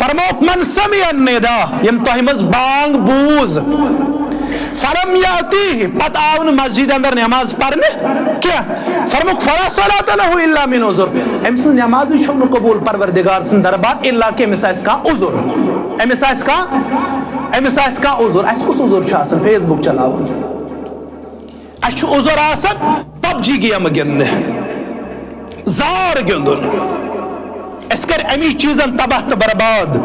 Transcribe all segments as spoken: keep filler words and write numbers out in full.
فرموک، من سمع الندا، یم تۄہہِ منٛز بانگ بوٗز، فلم یاتیہ، پتہٕ آو نہٕ مسجد اندر نماز پرنہِ کینٛہہ، فرموک، فلا صلاۃ لہ الا من عذر، أمۍ سٕنٛز نمازٕے چھو نہٕ قبول پروردگار سٕنٛدِ دربار الا کہ أمِس آسہِ کانٛہہ عذر۔ أمِس آسہِ کانٛہہ، أمِس آسہِ کانٛہہ عذر۔ اَسہِ کُس عذر چھُ آسان؟ Facebook چلاوُن۔ اَسہِ چھُ عذر آسان پب جی گیم گِنٛدنہِ، زار گِنٛدُن۔ اَسہِ کَرِ اَمی چیٖزن تباہ تہٕ برباد۔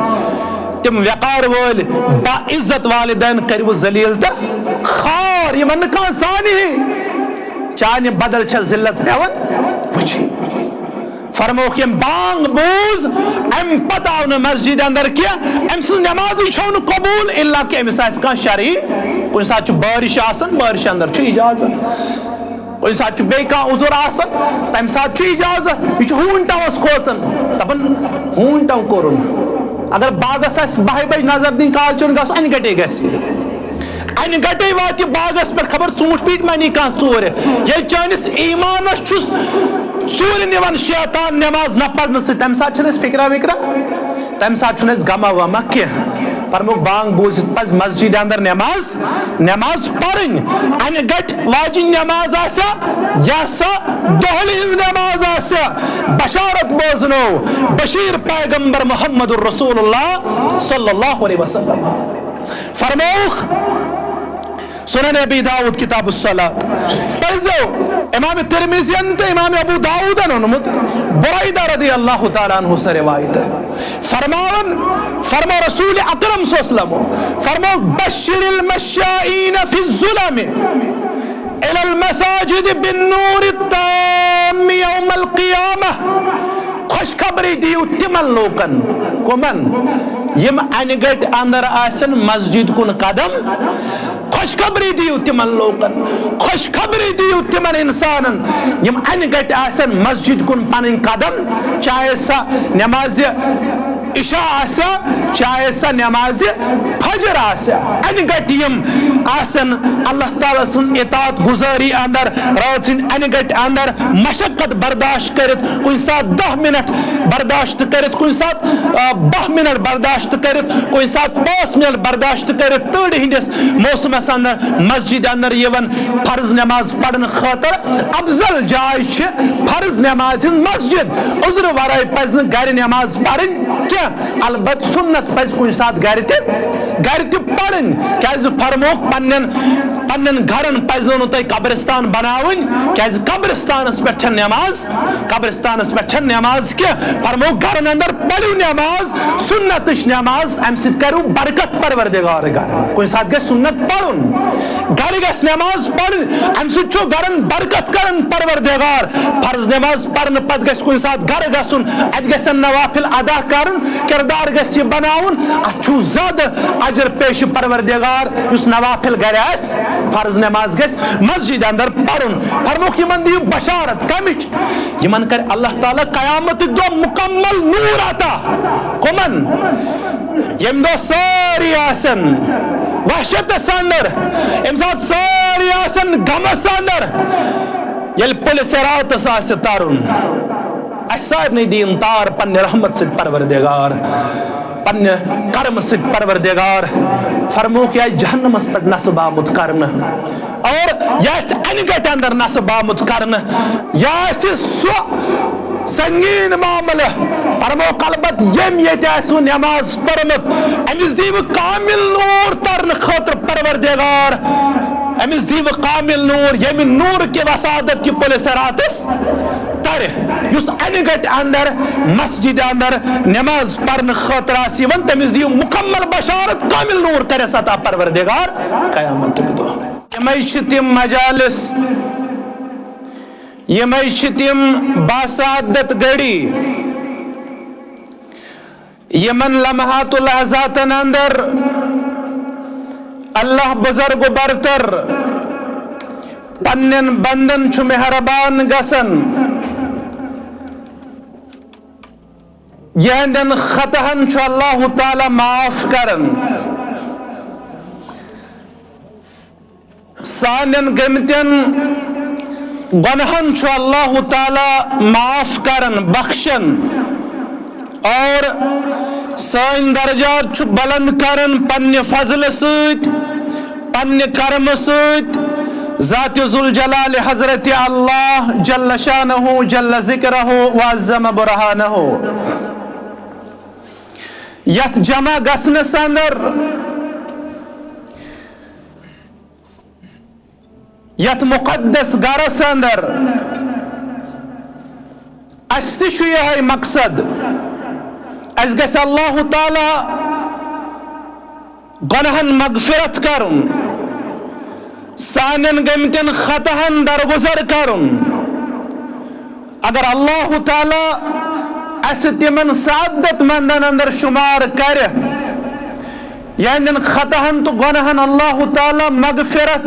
تِم وقار وٲلۍ، با عزت والدین کٔرِوٕ ذلیل تہٕ خوار، یِمن نہٕ کانٛہہ زانہِ۔ چانہِ بدل چھےٚ ذلت پٮ۪وان وٕچھِنۍ۔ فرمووُکھ، ییٚمۍ بانگ بوٗز، اَمہِ پتہٕ آو نہٕ مسجد اندر کینٛہہ، أمۍ سٕنٛز نمازٕے چھو نہٕ قبوٗل، الا کہ أمِس آسہِ کانٛہہ شرعی، کُنہِ ساتہٕ چھُ بارش آسان، بارش اندر چھُ اجازت، کُنہِ ساتہٕ چھُ بیٚیہِ کانٛہہ عذر آسان، تَمہِ ساتہٕ چھُ اجازت۔ یہِ چھُ ہوٗن ٹاوَس کھوژان، دَپان، ہوٗن ٹاو کوٚرُن۔ اگر باغس آسہِ بَہہِ بجہِ نظر دِنۍ، کالچن گژھُن، اَنہِ گٹے گژھِ۔ اَنہِ گٹے واتہِ باغس پٮ۪ٹھ، خبر ژوٗنٛٹھۍ پیٖٹۍ ما نی کانٛہہ ژوٗرِ۔ ییٚلہِ چٲنِس ایٖمانس چھُ ژوٗرِ نِوان شیطان نٮ۪ماز نہ پرنہٕ سۭتۍ، تَمہِ ساتہٕ چھِنہٕ أسۍ فِکرا وِکرا، تَمہِ ساتہٕ چھُنہٕ اَسہِ غما وما کینٛہہ۔ فرمووُکھ، بانگ بوٗزِتھ پَزِ مسجدِ اندر نٮ۪ماز، نٮ۪ماز پرٕنۍ۔ اَنہِ گٹہِ واجِنۍ نٮ۪ماز آسیا، یا سا دۄہلہِ ہٕنٛز نٮ۪ماز آسیا، بشارت بوزنو بشیٖر پیغمبر محمد رسول اللہ صلی اللہ علیہ وسلم۔ فرمووُکھ، سنن ابی داؤد کتاب الصلاۃ پٔرزیو، امام ترمذین تہٕ امام ابو داؤدن اوٚنمُت، برائدہ رضی اللہ تعالیٰ عنہ سٕنٛز روایت۔ فرماوان، فرمو رسول اکرم صلی اللہ علیہ وسلم، فرمو، بشر المشائین فی الظلم الی المساجد بالنور التام یوم القیامہ۔ خوشخبری دِیِو تِمن لوٗکن، کٕمن؟ یِم انہِ گٔٹۍ اندر آسن مسجد کُن قدم۔ خوشخبری دِیِو تِمن لوٗکن، خوشخبری دِیِو تِمن انسانن، یِم انہِ گٔٹۍ آسن مسجد کُن پنٕنۍ قدم، چاہے سۄ نمازِ عشاء آسیا، چاہے سۄ نمازِ فجر آسیا، انہِ گٹہِ یِم آسن اللہ تعالیٰ سٕنٛز اطاعت گزٲری اندر، رٲژ ہٕنٛدۍ انہِ گٹہِ اندر مشقت برداشت کٔرِتھ، کُنہِ ساتہٕ دَہ منٹ برداشت کٔرِتھ، کُنہِ ساتہٕ، آ، باہ منٹ برداشت کٔرِتھ، کُنہِ ساتہٕ پانٛژھ منٹ برداشت کٔرِتھ، تۭرِ ہٕنٛدِس موسمس اندر مسجد اندر یِوان فرض نماز پرنہٕ خٲطرٕ۔ افضل جاے چھِ فرض نماز ہٕنٛز مسجد۔ عذرٕ ورٲے پزِ نہٕ گرِ نماز پرٕنۍ کینٛہہ۔ البتہٕ سُنت پزِ کُنہِ ساتہٕ گرِ تہِ، گرِ تہِ پرٕنۍ، کیازِ فرمووُکھ پننٮ۪ن، پننٮ۪ن گرن پزنو نہٕ تۄہہِ قبرستان بناوٕنۍ، کیازِ قبرستانس پٮ۪ٹھ چھےٚ نماز، قبرستانس پٮ۪ٹھ چھےٚ نماز کینٛہہ۔ فرمووُکھ گرن اندر پٔرِو نماز، سُنتٕچ نماز، امہِ سۭتۍ کرِو برکت پروردگار گرن۔ کُنہِ ساتہٕ گژھِ سُنت پرُن، گرِ گژھِ نماز پرٕنۍ، امہِ سۭتۍ چھُ گرن برکت کران پروردگار۔ فرض نماز پرنہٕ پتہٕ گژھِ کُنہِ ساتہٕ گرٕ گژھُن، اتہِ گژھن نوافل ادا کرُن، کردار گژھِ یہِ بناوُن، اتھ چھُ زیادٕ اجر پیش پروردگار یُس نوافل گرِ آسہِ، فرض نماز گژھِ مسجد اندر پرُن۔ فرمووُکھ یِمن دِیِو بشارت کمِچ؟ یِمن کرِ اللہ تعالیٰ قیامتٕکۍ دۄہ مکمل نور عطا۔ کمن؟ ییٚمہِ دۄہ سٲری آسن وحشتس اندر، ییٚمہِ ساتہٕ سٲری آسن غمس اندر، ییٚلہِ پُلہِ صراطس آسہِ ترُن، اسہِ سارنٕے دِیِن تار پننہِ رحمت سۭتۍ پروردگار، پننہِ کرمہٕ سۭتۍ پروردگار۔ فرمووُکھ، یہِ آسہِ جہنمس پٮ۪ٹھ نصب آمُت کرنہٕ، اور یہِ آسہِ انہِ گٹہِ اندر نصب آمُت کرنہٕ، یہِ آسہِ سُہ سنگین معاملہٕ۔ فرمووُکھ، البتہٕ ییٚمۍ ییٚتہِ آسِوٕ نماز پٔرمٕژ، أمِس دِیِوٕ کامل نور ترنہٕ خٲطرٕ پروردگار، أمِس دِیِوٕ کامل نور، ییٚمہِ نور کہِ وسادت کہِ پُلہِ صراطس ترِ۔ یُس انہِ گٹہِ اندر مسجد اندر نماز پرنہٕ خٲطرٕ آسہِ یِوان، تٔمِس دِیِو مکمل بشارت، کامل نور کرٮ۪س عطا پروردگار قیامتُک دۄہ۔ یِمے چھِ تِم مجالس، یِمے چھِ تِم باسعادت گھڑی، یِمن لمحات و لحظاتن اندر اللہ بزرگ و برتر پننٮ۪ن بندن چھُ مہربان گژھان، یِہنٛدٮ۪ن خطاہن چھُ اللہ تعالیٰ معاف کران۔ سانٮ۪ن گٔمتٮ۪ن گۄناہن چھُ اللہ تعالیٰ معاف کران، بخشان، اور سٲنۍ درجات چھُ بلند کران پننہِ فضلہٕ سۭتۍ، پننہِ کرمہٕ سۭتۍ، ذات ذوالجلال حضرت اللہ جل شانہ جل ذکرہ وعظم برہانہ۔ یتھ جمع گژھنس اندر، یتھ مقدس گرس اندر، اسہِ تہِ چھُ یِہوٚے مقصد، اسہِ گژھِ اللہ تعالیٰ گۄنہن مغفرت کرُن، سانٮ۪ن گٔمتٮ۪ن خطاہن درگزر کرُن۔ اگر اللہ تعالیٰ اسہِ تِمن سعادت مندن اندر شمار کرِ، یہندٮ۪ن خطاہن تہٕ گۄنہن اللہ تعالیٰ مغفرت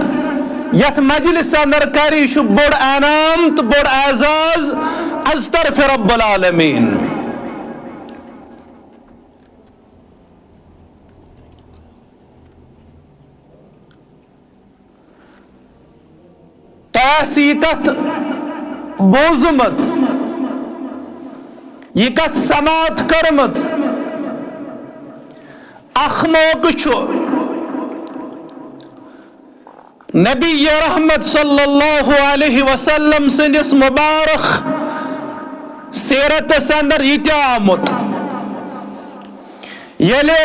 یتھ مجلس اندر کرِ، یہِ چھُ بوٚڑ انعام تہٕ بوٚڑ اعزاز از طرف رب العالمین۔ تۄہہِ آسہِ یہِ کتھ بوٗزمٕژ، یہِ کتھ سماعت کٔرمٕژ۔ اکھ موقعہٕ چھُ نبی رحمت صلی اللہ علیہ وسلم سٕنٛدِس مبارک سیرتس اندر یہِ تہِ آمُت، ییٚلہِ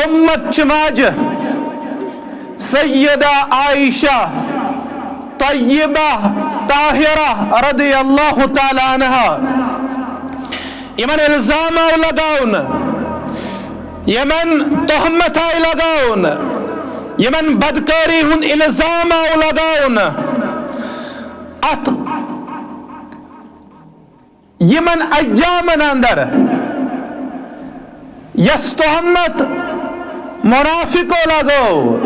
امت چہِ ماجہِ سیدہ عائشہ طیبہ طاہرہ رضی اللہ تعالیٰ عنہا یِمن الزام آو لگاونہٕ، یِمن تہمت آیہِ لگاونہٕ، یِمن بدکٲری ہُنٛد الزام آو لگاونہٕ، اتھ یِمن ایامن اندر یس تہمت منافقو لگٲو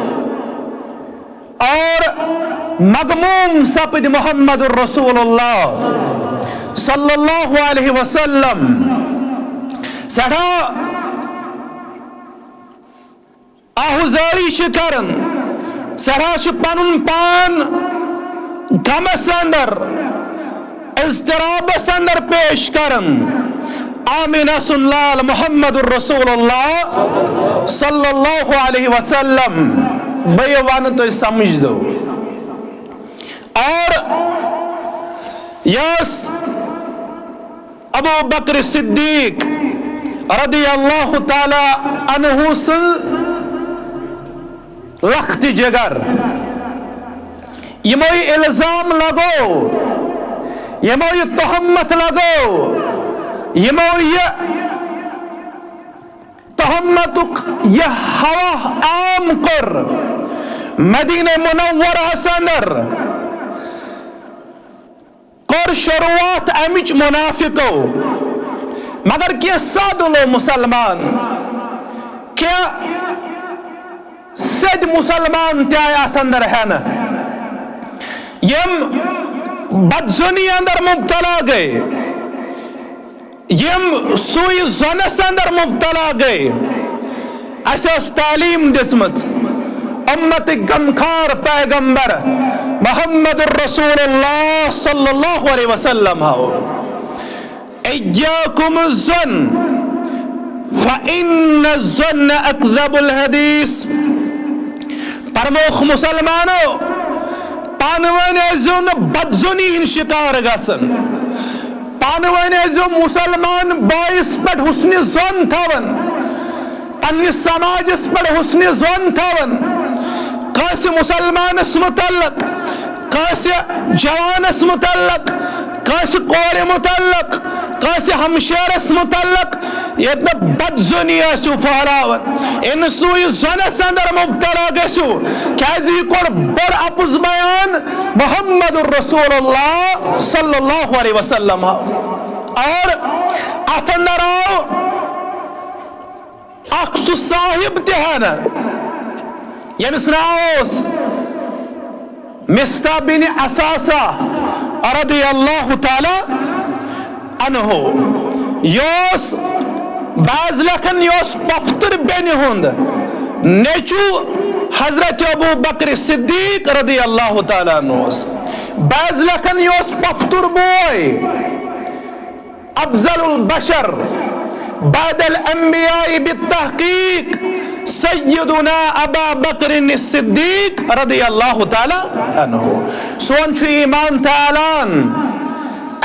اور مغموم سپد محمد رسول اللہ صلی اللہ علیہ وسلم، سٮ۪ٹھاہ آہوزاری چھِ کران، سٮ۪ٹھاہ چھِ پنُن پان غمس اندر، اضطرابس اندر پیش کران۔ آمینہ سُنٛد لال محمد رسول اللہ صلی اللہ علیہ وسلم۔ بہٕ یہِ ونہٕ تُہۍ سمجھزیو۔ اور یۄس ابو بکر صدیق رضی اللہ تعالیٰ عنہ سٕنٛز لخت جگر، یِمو یہِ الزام لگو، یِمو یہِ تہمت لگو، یِمو یہِ تہمتُک یہِ ہوا عام کوٚر مدینہ منورہس اندر، کوٚر شروعات امِچ منافقو، مگر کینٛہہ سادٕ لو مسلمان، کینٛہہ سیٚدۍ مسلمان تہِ آے اتھ اندر ہٮ۪نہٕ، یِم بدظنی اندر مبتلا گٔے، یِم سوء ظنس اندر مبتلا گٔے۔ اسہِ ٲس تعلیٖم دِژمٕژ امتٕکۍ غمخار پیغمبر محمد رسول اللہ صلی اللہ علیہ وسلم ہو، ایاکم الظن فان الظن اکذب الحدیث۔ فرمووُکھ مسلمانو، پانہٕ ؤنۍ ٲسۍزیو نہٕ بدظنی ہٕنٛدۍ شکار گژھان۔ پانہٕ ؤنۍ ٲسۍزیو مسلمان بٲیِس پٮ۪ٹھ حسنِ ظن تھاوان، پننِس سماجس پٮ۪ٹھ حسنِ ظن تھاوان، کٲنٛسہِ مسلمانس متعلق، کٲنٛسہِ جوانس متعلق، کٲنٛسہِ کورِ متعلق، کٲنٛسہِ ہمشیرس متعلق ییٚتہِ نہٕ بدظنی ٲسِو پھہلاوان، انہٕ سوء ظنس اندر مبتلا گٔژھِو، کیازِ یہِ کوٚر بوٚڑ اپُز بیان محمد رسول اللہ صلی اللہ علیہ وسلم۔ اور اتھ اندر آو اکھ سُہ صاحب تہِ ہنا، ییٚمِس ناو اوس مصطح بن اثاثہ رضی اللہ تعالیٰ عنہ۔ یہِ اوس، بعض لیکھن، یہِ اوس پۄپھتٕر بیٚنہِ ہُنٛد نیٚچوٗ حضرت ابو بکر صدیق رضی اللہ تعالیٰ عنہ اوس۔ بعض لیکھن، یہِ اوس پۄپھتٕر بوے۔ افضل البشر، بعد الانبیاء بالتحقیق سیدنا ابا بکر الصدیق رضی اللہ تعالی عنہ۔ سون چھُ ایمان تالان،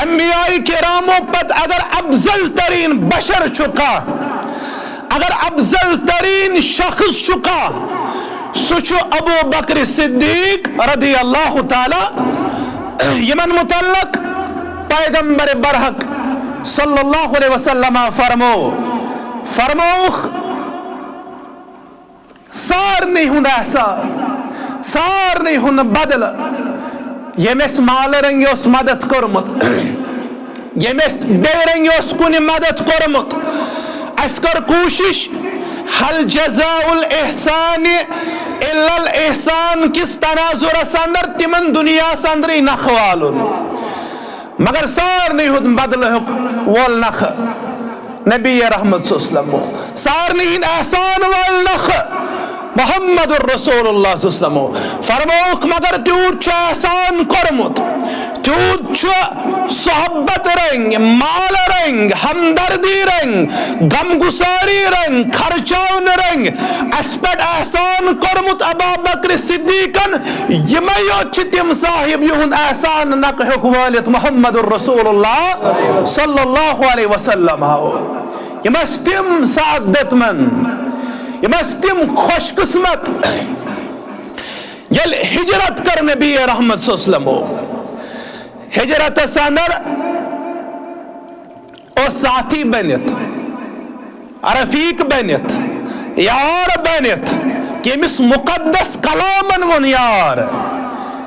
انبیاء کرامو پتہٕ اگر افضل ترین بشر چھُ کانٛہہ، اگر افضل ترین شخص چھُ کانٛہہ، سُہ چھُ ابو بکر صدیق رضی اللہ تعالی۔ یِمن متعلق پیغمبر برحق صلی اللہ علیہ وسلم فرمو، فرمووُکھ، سارنٕے ہُنٛد احسان، سارنٕے ہُنٛد بدلہٕ، ییٚمۍ اَسہِ مالہٕ رنٛگہِ اوس مدد کوٚرمُت، ییٚمۍ اَسہِ بیٚیہِ رنٛگہِ اوس کُنہِ مدد کوٚرمُت، اَسہِ کٔر کوٗشِش، هل جزاء الاحسان الا الاحسان کِس تناظرس اندر تِمن دُنیاہس اندرٕے نکھٕ والُن۔ مگر سارنٕے ہُنٛد بدلہٕ ہیوٚک وول نکھٕ نبی رحمت صلی اللہ علیہ وسلم، سارنٕے ہٕنٛدۍ احسان وول نکھٕ محمد رسول اللہ صلی اللہ علیہ وسلم۔ فرمووُکھ، مگر تیوٗت چھُ احسان کوٚرمُت، تیوٗت چھُ صحبت رنٛگۍ، مال رنٛگۍ، ہمدردی رنٛگۍ، غمگساری رنٛگۍ، خرچاونہٕ رنٛگۍ، اَسہِ پٮ۪ٹھ احسان کوٚرمُت ابا بکر صدیقن۔ یِمے یوت چھِ تِم صاحب، یِہُنٛد احسان نکھٕ ہیوٚک وٲلِتھ محمد رسول اللہ صلی اللہ علیہ وسلم۔ یِم ٲسۍ تِم سعادت مند، یِم ٲسۍ تِم خوش قسمت، ییٚلہِ ہجرت کٔر نبی رحمت صلی اللہ علیہ وسلمو۔ ہجرتس اندر اوس ساتھی بٔنِتھ، رفیق بٔنِتھ، یار بٔنِتھ، کٔمِس مقدس کلامن ووٚن یار۔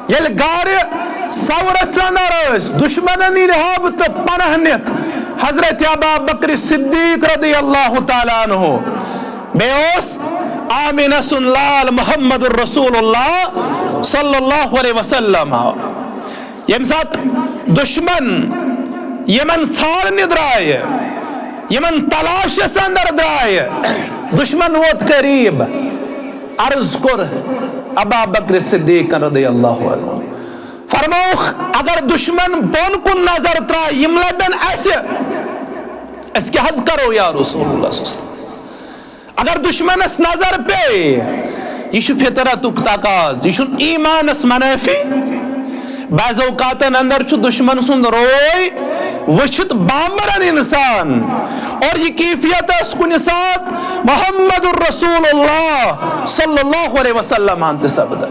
ییٚلہِ غارِ ثورس اندر ٲسۍ، دشمنن ییٚلہِ ہٲو تہٕ پناہ نِتھ حضرت ابا بکر صدیق رضی اللہ تعالیٰ عنہ، بیٚیہِ اوس آمینہ سُنٛد لال محمد رسول اللہ صلی اللہ علیہ وسلم۔ ییٚمہِ ساتہٕ دشمن یِمن ژھانٛڈنہِ درٛایہِ، یِمن تلاشس اندر درٛایہِ، دشمن ووت قریب، عرض کوٚر ابا بکر صدیق رضی اللہ عنہ۔ فرمووُکھ، اگر دشمن بۄن کُن نظر ترٛایہِ، یِم لبن اسہِ، أسۍ کیٛاہ حظ کرو یا رسول اللہ صلی اللہ علیہ وسلم؟ اگر دشمنس نظر پیٚیہِ، یہِ چھُ فطرتُک تقاضہٕ، یہِ چھُنہٕ ایمانس منافی۔ بعض اوقاتن اندر چھُ دشمن سُنٛد روے وٕچھِتھ بامبران انسان، اور یہِ کیفیت ٲس کُنہِ ساتہٕ محمد رسول اللہ صلی اللہ علیہ وسلم ہن تہِ سپدان۔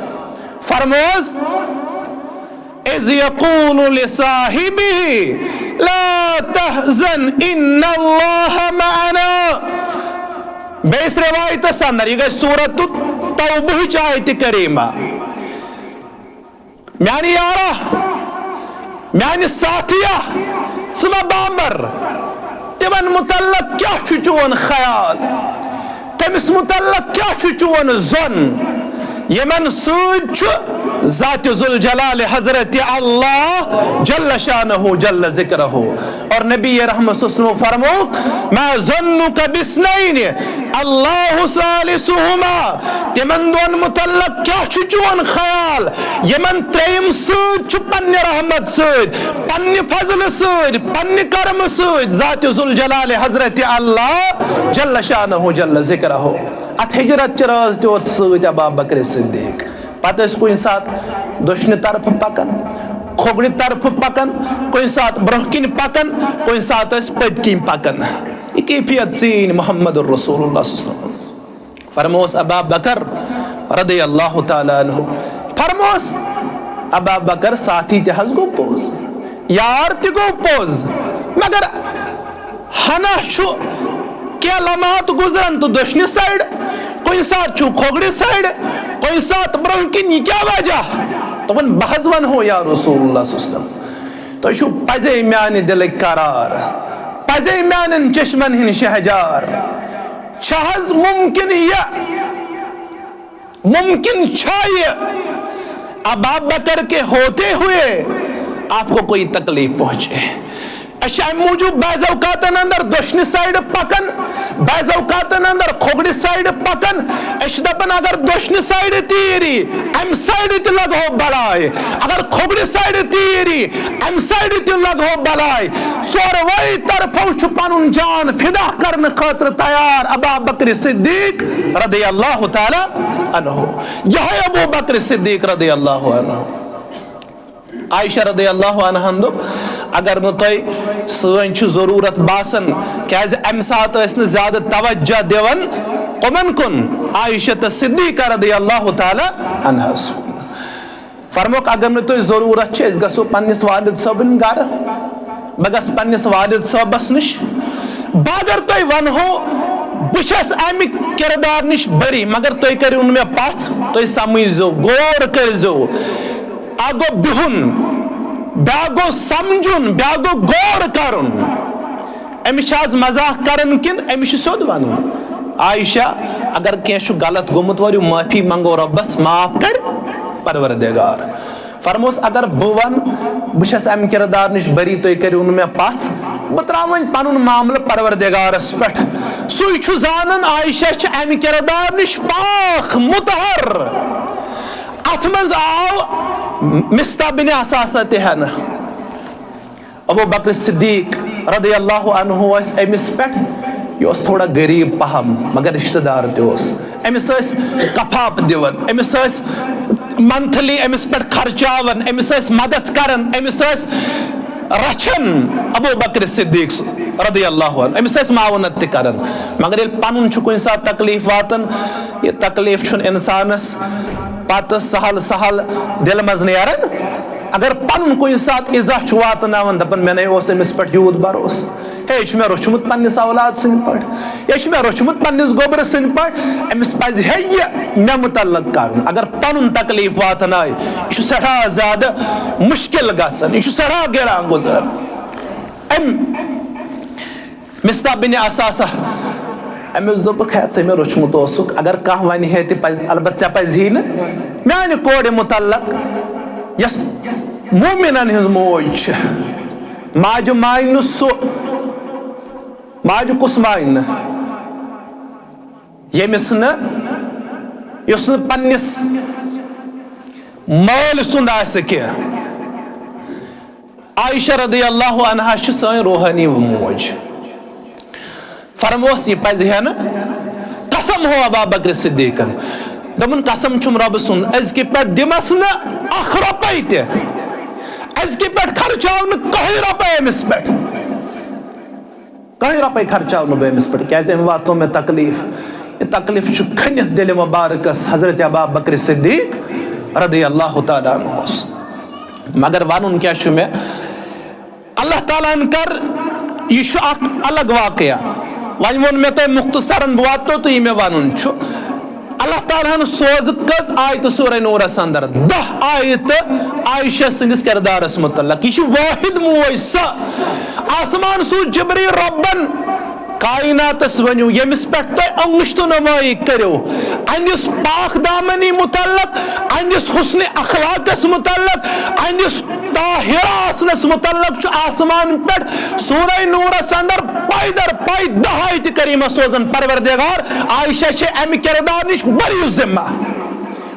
فرموس، اذ یقول لصاحبہ لا تحزن ان اللہ معنا۔ بیٚیِس روایتس اندر، یہِ گٔے سورت توبہٕچ آیت کریمہ، میانہِ یارا، میانہِ ساتھیا، ژٕ مہ بامبر، تِمن متعلق کیٛاہ چھُ چون خیال؟ تٔمِس متعلق کیٛاہ چھُ چون ظن؟ یِمن سۭتۍ چھُ ذات ذوالجلال حضرت اللہ جل شانہ جل ذکرہ۔ اور نبی رحمت صلی اللہ علیہ وسلم فرموو، ما ظنک باثنین اللہ ثالثہما، تِمن دۄن متعلق کیٛاہ چھُ چون خیال؟ یِمن ترٛیٚیِم سۭتۍ چھُ پننہِ رحمت سۭتۍ، پننہِ فضلہٕ سۭتۍ، پننہِ کرمہٕ سۭتۍ ذات ذوالجلال حضرت اللہ جل شانہ جل ذکرہ۔ اتھ ہجرت چہِ رٲژ تہِ اوس سۭتۍ ابا بکر صدیق۔ پتہٕ ٲسۍ کُنہِ ساتہٕ دٔچھنہِ طرفہٕ پکان، کھوٚگرِ طرفہٕ پکان، کُنہِ ساتہٕ برٛونٛہہ کِنۍ پکان، کُنہِ ساتہٕ ٲسۍ پٔتۍ کِنۍ پکان۔ یہِ کیفیت ژیٖنۍ محمد رسول اللہ صلی اللہ علیہ وسلم۔ فرموس ابا بکر رضی اللہ تعالیٰ عنہ، فرموس ابا بکر، ساتھی تہِ حظ گوٚو پوٚز، یار تہِ گوٚو پوٚز، مگر ہنا چھُ کینٛہہ لمحات گُزران تہٕ دٔچھنہِ سایڈ، کُنہِ ساتہٕ چھُ کھوٚگرِ سایڈ، کُنہِ ساتہٕ برٛونٛہہ کِنۍ، یہِ کیٛاہ وجہ؟ دوٚپُن، بہٕ حظ ونہو یا رسول اللہ صلی اللہ علیہ وسلم، تُہۍ چھِو پزے میانہِ دِلٕکۍ قرار، پزے میانٮ۪ن چشمن ہٕنٛدۍ شہجار۔ چھا حظ ممکن یہِ؟ ممکن چھا یہِ ابا بکر کے ہوتے ہوئے آپ کو کوئی تکلیف پہنچے؟ أسۍ چھِ اَمہِ موٗجوٗب بعض اوقاتن اندر دٔچھنہِ سایڈٕ پکان، بعض اوقاتن اندر کھوٚگرِ سایڈٕ پکان۔ أسۍ چھِ دپان، اگر دٔچھنہِ سایڈٕ تیٖر یی، اَمہِ سایڈٕ تہِ لگہو بلاے۔ اگر کھوٚگرِ سایڈٕ تیٖر یی، اَمہِ سایڈٕ تہِ لگہو بلاے۔ ژوروے طرفو چھُ پنُن جان فدا کرنہٕ خٲطرٕ تیار ابا بکر صدیق رضی اللہ تعالیٰ عنہ۔ یہے ابو بکر صدیق رضی اللہ عنہ۔ عائشہ رضی اللہ عنہن دوٚپ، اگر نہٕ تۄہہِ سٲنۍ چھِ ضروٗرت باسان، کیازِ اَمہِ ساتہٕ ٲسۍ نہٕ زیادٕ توجہ دِوان کٕمن کُن؟ عائشہ تہٕ صدیقہ رضی اللہ تعالیٰ عنہس کُن۔ فرموکھ، اگر نہٕ تۄہہِ ضروٗرت چھِ، أسۍ گژھو پننِس والد صٲبٕنۍ گرٕ، بہٕ گژھٕ پننِس والد صٲبس نِش، بہٕ اگر تۄہہِ ونہو، بہٕ چھَس امہِ کردار نِش بری، مگر تُہۍ کٔرِو نہٕ مےٚ پژھ، تُہۍ سمجھزیو، غور کٔرزیو۔ اکھ گوٚو بِہُن، بیٛاکھ گوٚو سمجھُن، بیٛاکھ گوٚو غور کرُن۔ أمِس چھِ آز مذاق کران کِنہٕ أمِس چھُ سیوٚد ونُن؟ عائشہ، اگر کینٛہہ چھُ غلط گوٚمُت، ؤرِو معٲفی منٛگو رۄبس، معاف کر پروردگار۔ فرموس، اگر بہٕ ونہٕ، بہٕ چھَس امہِ کردار نِش بری، تُہۍ کٔرِو نہٕ مےٚ پژھ، بہٕ تراوٕ وۄنۍ پنُن معاملہٕ پروردگارس پٮ۪ٹھ۔ سُے چھُ زانان، عائشہ چھِ امہِ کردار نِش پاک مطہر۔ اتھ منٛز آو مصطح بن اثاثہ تہِ ہٮ۪نہٕ۔ ابو بکر صدیق رضی اللہ عنہ ٲسۍ أمِس پٮ۪ٹھ، یہِ اوس تھوڑا غریٖب پہم، مگر رشتہٕ دار تہِ اوس۔ أمِس ٲسۍ کفاف دِوان، أمِس ٲسۍ monthly أمِس پٮ۪ٹھ خرچاوان، أمِس ٲسۍ مدد کران، أمِس ٲسۍ رچھان ابو بکر صدیق رضی اللہ عنہ، أمِس ٲسۍ معاونت تہِ کران۔ مگر ییٚلہِ پنُن چھُ کُنہِ ساتہٕ تکلیف واتان، یہِ تکلیف چھُنہٕ انسانس پتہٕ سہل سہل دِلہٕ منٛز نیران۔ اگر پنُن کُنہِ ساتہٕ ایزا چھُ واتناوان، دپان، مےٚ نے اوس أمِس پٮ۪ٹھ یوٗت بھروسہٕ، ہے، یہِ چھُ مےٚ روٚچھمُت پننِس اولاد سٕنٛدِ پٲٹھۍ، یہِ چھُ مےٚ روٚچھمُت پننِس گوٚبرٕ سٕنٛدِ پٲٹھۍ، أمِس پزِ ہے یہِ مےٚ متعلق کرُن۔ اگر پنُن تکلیف واتنایہِ، یہِ چھُ سٮ۪ٹھاہ زیادٕ مُشکِل گژھان، یہِ چھُ سٮ۪ٹھاہ گران گُزران۔ أمۍ مصطح بن اثاثہ، أمِس دوٚپُکھ، ہے، ژےٚ مےٚ روٚچھمُت اوسُکھ، اگر کانٛہہ ونہِ ہے تہِ پزِ، البتہ ژےٚ پزِ ہی نہٕ میانہِ کورِ متعلق، یۄس مومنن ہٕنٛز موج چھِ۔ ماجہِ مانہِ نہٕ سُہ، ماجہِ کُس مانہِ نہٕ؟ ییٚمِس نہٕ، یُس نہٕ پننِس مٲلۍ سُنٛد آسہِ کینٛہہ۔ عائشہ رضی اللہ عنہا چھِ سٲنۍ روحٲنی موج۔ فرموس، یہِ پزِ ہے نہٕ۔ قسم ہو ابا بکر صدیقن۔ دوٚپُن، قسم چھُم رۄبہٕ سُنٛد، أزکہِ پٮ۪ٹھ دِمس نہٕ اکھ رۄپے تہِ۔ أزکہِ پٮ۪ٹھ خرچاو نہٕ کٕہٕنۍ رۄپے أمِس پٮ۪ٹھ۔ کٕہٕنۍ رۄپے خرچاو نہٕ بہٕ أمِس پٮ۪ٹھ، کیازِ أمۍ واتنو مےٚ تکلیف۔ یہِ تکلیف چھُ کھٔنِتھ دِلہِ مبارکس حضرت ابا بکر صدیق رضی اللہ تعالیٰ عنہس۔ مگر ونُن کیٛاہ چھُ مےٚ؟ اللہ تعالیٰ ہن کر، یہِ چھُ اکھ الگ واقعہ۔ وۄنۍ ووٚن مےٚ تۄہہِ مختصرن، بہٕ واتو تہٕ یہِ مےٚ ونُن چھُ۔ اللہ تعالیٰ ہن سوزٕ کٔژ آیتہٕ سورہ نورس اندر؟ دَہ آیتہٕ عائشہ سٕنٛدِس کردارس متعلق۔ یہِ چھِ واحد موج سۄ، آسمان سوٗز جبریل ربن، کائناتس ؤنِو، ییٚمِس پٮ۪ٹھ تۄہہِ انگشت نمٲیی کٔرِو، اہنٛدِس پاک دامنی متعلق، اہنٛدِس حسن اخلاقس متعلق، اہنٛدِس طاہرہ آسنس متعلق چھُ آسمان پٮ۪ٹھ سورہ نورس اندر پاے در پاے دَہ آیتہِ کریمہ سوزان پروردگار۔ عائشہ چھِ امہِ کردار نِش بری الذمہ۔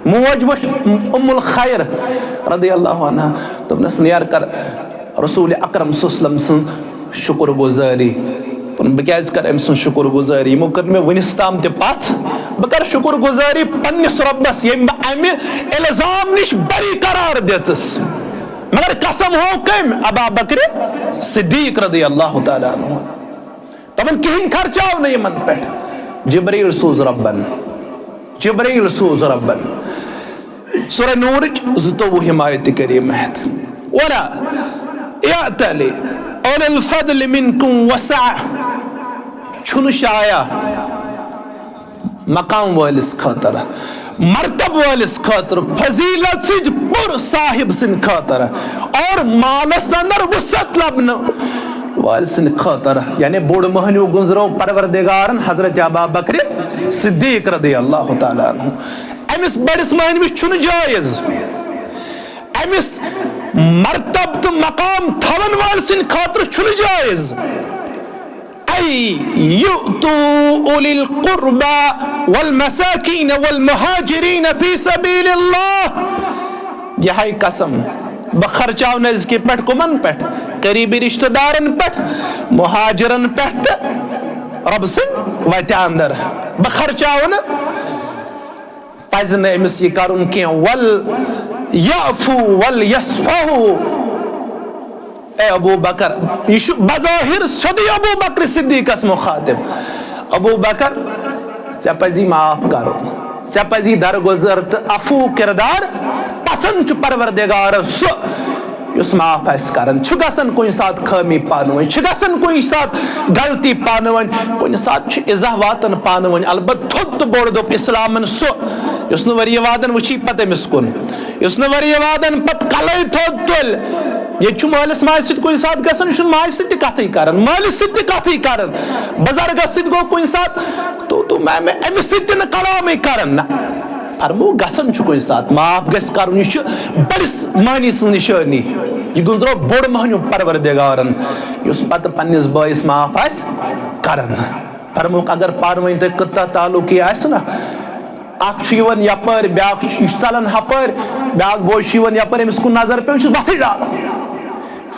موج وٕچھ ام الخیر رضی اللہ عنہا، دوٚپنس، نیر کر رسول اکرم صلی اللہ علیہ وسلم سٕنٛز شُکر گُزٲری۔ دوٚپُن، بہٕ کیٛازِ کرٕ أمۍ سٕنٛز شُکر گُزٲری؟ یِمو کٔر مےٚ وُنِس تام تہِ پژھ، بہٕ کرٕ شُکر گُزٲری پننِس رۄبس، ییٚمۍ بہٕ امہِ الزام نِش بری قرار دِژٕس۔ مگر قسم ہو کٔمۍ؟ ابا بکر صدیق رضی اللہ تعالیٰ عنہ۔ تمن کہین خرچاو نہٕ یِمن پٮ۪ٹھ۔ جبریل سوز ربن، جبریل سوز ربن۔ سورہ نورٕچ زٕتووُہِم آیت کریمہ ہٮ۪تھ، ولا یأتل اولو الفضل منکم والسعة۔ چھُنہٕ شایع مقام وٲلِس خٲطرٕ، مرتب وٲلِس خٲطرٕ، فضیلت سۭتۍ پُر صاحب سٕنٛدِ خٲطرٕ اور مالس اندر وسعت لبنہٕ وٲلۍ سٕنٛدِ خٲطرٕ، یعنی بوٚڑ مٔہنیو گُنٛزرو پروردگارن حضرت ابا بکر صدیق رضی اللہ تعالیٰ عنہ۔ أمِس بٔڑِس مٔہنوِس چھُنہٕ جٲیز أمِس مرتب تہٕ مقام تھاون وٲلۍ سٕنٛدِ خٲطرٕ چھُنہٕ جٲیز۔ أن يؤتوا أولي القربى والمساكين والمهاجرين في سبيل الله۔ یہِ ہاے قسم، بہٕ خرچاو نہٕ أزکہِ پٮ۪ٹھ کُمن پٮ۪ٹھ؟ قریبی رشتہٕ دارن پٮ۪ٹھ، مہاجرن پٮ۪ٹھ تہٕ رۄب سٕنٛدِ وتہِ اندر۔ بہٕ خرچاو نہٕ۔ پزِ نہٕ أمِس یہِ کرُن کینٛہہ۔ وليعفوا وليصفحوا۔ اے ابو بکر، یہِ چھُ بظاہر سیوٚدُے ابو بکر صدیقس مخاطب۔ ابو بکر، ژےٚ پزی معاف کرُن، ژےٚ پزی درگزر تہٕ عفو کردار۔ پسند چھُ پروردگارس سُہ یُس معاف آسہِ کران۔ چھُ گژھان کُنہِ ساتہٕ خٲمی پانہٕ ؤنۍ، چھُ گژھان کُنہِ ساتہٕ غلطی پانہٕ ؤنۍ، کُنہِ ساتہٕ چھُ اِزاہ واتان پانہٕ ؤنۍ۔ البتہٕ تھوٚد تہٕ بوٚڑ دوٚپ اِسلامن سُہ یُس نہٕ ؤریہِ وادن وٕچھی پتہٕ أمِس کُن، یُس نہٕ ؤریہِ وادن پتہٕ کلے تھوٚد تُلۍ۔ ییٚتہِ چھُ مٲلِس ماجہِ سۭتۍ کُنہِ ساتہٕ گژھان، یہِ چھُنہٕ ماجہِ سۭتۍ تہِ کتھٕے کران، مٲلِس سۭتۍ تہِ کتھٕے کران، بُزرگس سۭتۍ گوٚو کُنہِ ساتہٕ تو تو میں، میں أمِس سۭتۍ تہِ نہٕ کلامٕے کران۔ نہ، فرمو گژھان چھُ کُنہِ ساتہٕ، معاف گژھِ کرُن، یہِ چھُ بٔڑِس معنی سٕنٛز نِشٲنی۔ یہِ گُزرو بوٚڑ مہنیو پروردگارن، یُس پتہٕ پننِس بٲیِس معاف آسہِ کران۔ فرموکھ، اگر پانہٕ ؤنۍ تۄہہِ کٕتاہ تعلقی آسہِ نا، اکھ چھُ یِوان یپٲرۍ، بیاکھ چھُ، یہِ چھُ ژلان ہپٲرۍ، بیاکھ بوے چھُ یِوان یپٲرۍ، أمِس کُن نظر پیوٚو، یہِ چھُ وۄتھٕے ڈالان۔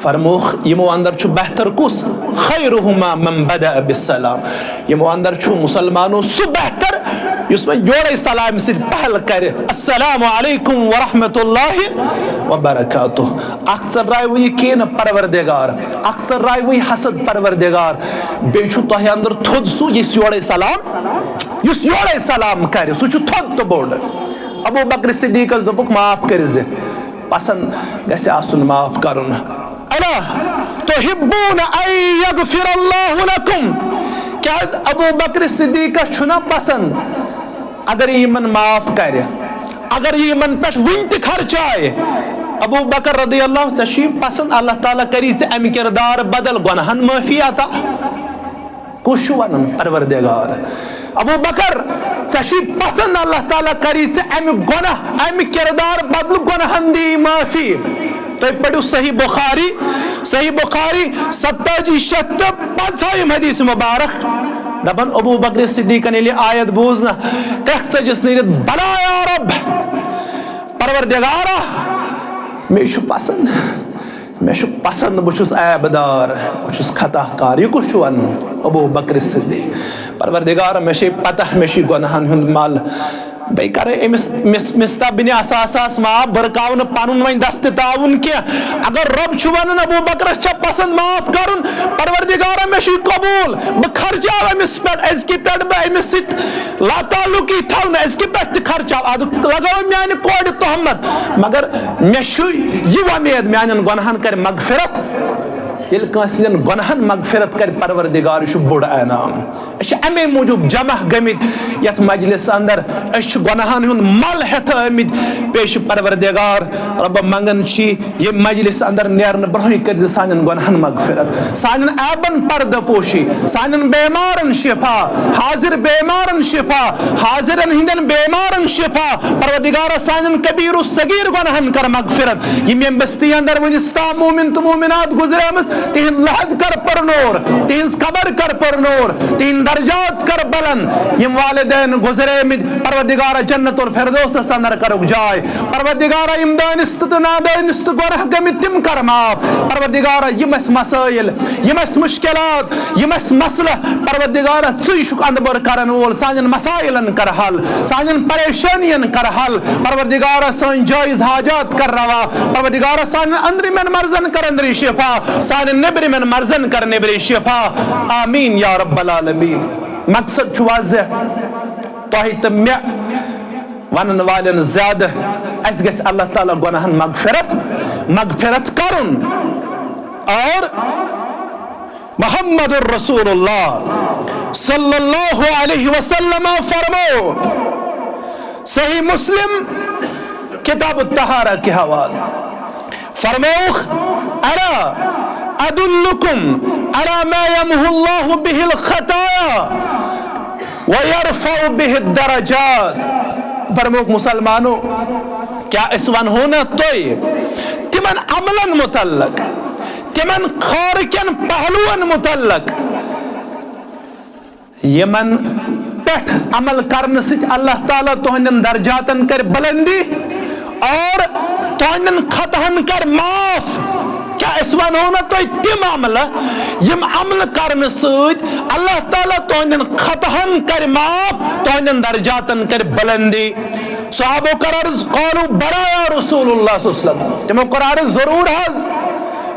فرموکھ، یِمو اندر چھُ بہتر کُس؟ خیرہما من بدأ بالسلام۔ یِمو اندر چھُ مُسلمانو سُہ بہتر یُس وۄنۍ یورے سلامہِ سۭتۍ پہل کرِ، السلام علیکم ورحمۃ اللہ وبرکاتہ۔ اکھ ژٔلراوٕے یہِ کینہٕ پروردگار، اکھ ژٔلراوٕے حسد پروردگار، بیٚیہِ چھُ تۄہہِ اندر تھوٚد سُہ یُس یورے سلام، یُس یورے سلام کرِ، سُہ چھُ تھوٚد تہٕ بوٚڑ۔ ابو بکر صدیقس دوٚپُکھ، معاف کٔرۍ زِ، پسند گژھِ آسُن معاف کرُن۔ الا تحبون ان یغفر اللہ لکم؟ کیازِ ابو بکر صدیقس چھُنہ پسند اگر یہِ یِمن معاف کرِ، اگر یہِ یِمن پٮ۪ٹھ وُنہِ تہِ خرچایہِ؟ ابو بکر رضی اللہ، ژےٚ چھُے پسند اللہ تعالیٰ کری ژےٚ امہِ کردار بدل گۄناہن معافی عطا؟ کُس چھُ ونان؟ پروردگار۔ ابو بکر، ژےٚ چھُے پسند اللہ تعالیٰ کری ژےٚ امہِ گۄناہ، امہِ کردار بدلہٕ گۄناہن دی معافی؟ تُہۍ پٔرِو صحیح بخاری، صحیح بخاری ستتٲجی شیٚتھ تہٕ پنٛژاہِم حدیث مبارک۔ دپان ابو بکر صدیقن ییٚلہِ آیت بوٗز نہ، کرٛکھ ژٔجِس نیٖرِتھ، بلا یا رب، پروردگارا، مےٚ چھُ پسند، مےٚ چھُ پسند، بہٕ چھُس عیب دار، بہٕ چھُس خطا کار۔ یہِ کُس چھُ ونان؟ ابو بکر صدیق۔ پروردگارا، مےٚ چھے پتہ، مےٚ چھُ گۄناہن ہُنٛد مل۔ بیٚیہِ کرے أمِس مِس-، مِستح بن اثاثہس معاف، بہٕ رُکاو نہٕ پنُن وۄنۍ دست تعاون کینٛہہ۔ اگر رۄب چھُ ونان ابو بکرس چھا پسند معاف کرُن، پروردگارا مےٚ چھُ یہِ قبول، بہٕ خرچاو أمِس پٮ۪ٹھ، أزکہِ پٮ۪ٹھ بہٕ أمِس سۭتۍ لاتعلقی تھاو نہٕ، أزکہِ پٮ۪ٹھ تہِ خرچاو، ادٕ لگاو میانہِ کورِ تہمت، مگر مےٚ چھُ یہِ وۄمید میانٮ۪ن گۄناہن کرِ مغفرت۔ ییٚلہِ کٲنٛسہِ ہٕنٛدٮ۪ن گۄناہن مغفرت کرِ پروردگار، یہِ چھُ بوٚڑ انعام۔ أسۍ چھِ اَمے موٗجوٗب جمع گٔمٕتۍ یَتھ مجلس اندر۔ أسۍ چھِ گۄناہن ہُنٛد مل ہٮ۪تھ آمٕتۍ پیش پروردگار۔ رۄبہ، منگان چھِ ییٚمہِ مجلس اندر نیرنہٕ برونٛہٕے کٔرۍ زِ سانٮ۪ن گۄناہن مغفرت، سانٮ۪ن عیبن پردٕ پوشی، سانٮ۪ن بیمارن شفا، حاضر بیمارن شفا، حاضرن ہٕنٛدٮ۪ن بیمارن شفا۔ پروردگارا، سانٮ۪ن کبیر و صغیر گۄناہن کر مغفرت۔ یِم ییٚمہِ بستی اندر وُنِس تام مومن تہٕ مومنات گزریمٕژ، تِہنٛد لحد کر پر نور، تِہنٛز قبر کر پر نور، تِہنٛدۍ درجات کر بلند۔ یِم والدین گزریمٕتۍ، پروردگارا، جنت الفردوسس اندر کرُکھ جاے۔ پروردگارا، یِم دٲنِستہٕ تہٕ نادٲنِستہٕ گۄناہ گٔمٕتۍ، تِم کر معاف۔ پروردگارا، یِم اَسہِ مسٲیل، یِم اَسہِ مشکلات، یِم اَسہِ مسلہٕ، پروردگارا، ژٕے چھُکھ اندٕ بٔر کرن وول، سانٮ۪ن مسائلن کر حل، سانٮ۪ن پریشانین کر حل۔ پروردگارا، سٲنۍ جٲیز حاجات کر روا۔ پروردگارا، سانٮ۪ن أنٛدرِمٮ۪ن مرضن کر أنٛدری شفا، سانٮ۪ن نیٚبرِمٮ۪ن مرضن کر نیٚبری شفا۔ آمین یا رب العالمین۔ مقصد چھُ واضح، تۄہہِ تہٕ مےٚ ونن والٮ۪ن زیادٕ، اسہِ گژھِ اللہ تعالیٰ گۄناہن مغفرت، مغفرت کرُن۔ اور محمد الرسول اللہ صلی اللہ علیہ وسلم فرمو، صحیح مسلم، کتاب الطہارہ کے حوالے فرموخ، الا ادلکم علی ما یمحو اللہ بہ الخطایا ویرفع بہ الدرجات۔ فرموک، مسلمانو، کیا أسۍ ونہو نہ تۄہہِ تِمن عملن متعلق، تِمن خٲر کٮ۪ن پہلوَن متعلق، یِمن پٮ۪ٹھ عمل کرنہٕ سۭتۍ اللہ تعالیٰ تُہنٛدٮ۪ن درجاتن کرِ بلندی اور تُہنٛدٮ۪ن خطاہن کرِ معاف۔ کیٛاہ أسۍ ونہو نہٕ تۄہہِ تِم عملہٕ، یِم عملہٕ کرنہٕ سۭتۍ اللہ تعالیٰ تُہنٛدٮ۪ن خطاہن کرِ معاف، تُہنٛدٮ۪ن درجاتن کرِ بلندی؟ صحابو کٔر عرض، قالوا بلى يا رسول الله صلى الله عليه وسلم۔ تِمو کوٚر عرض، ضروٗر حظ،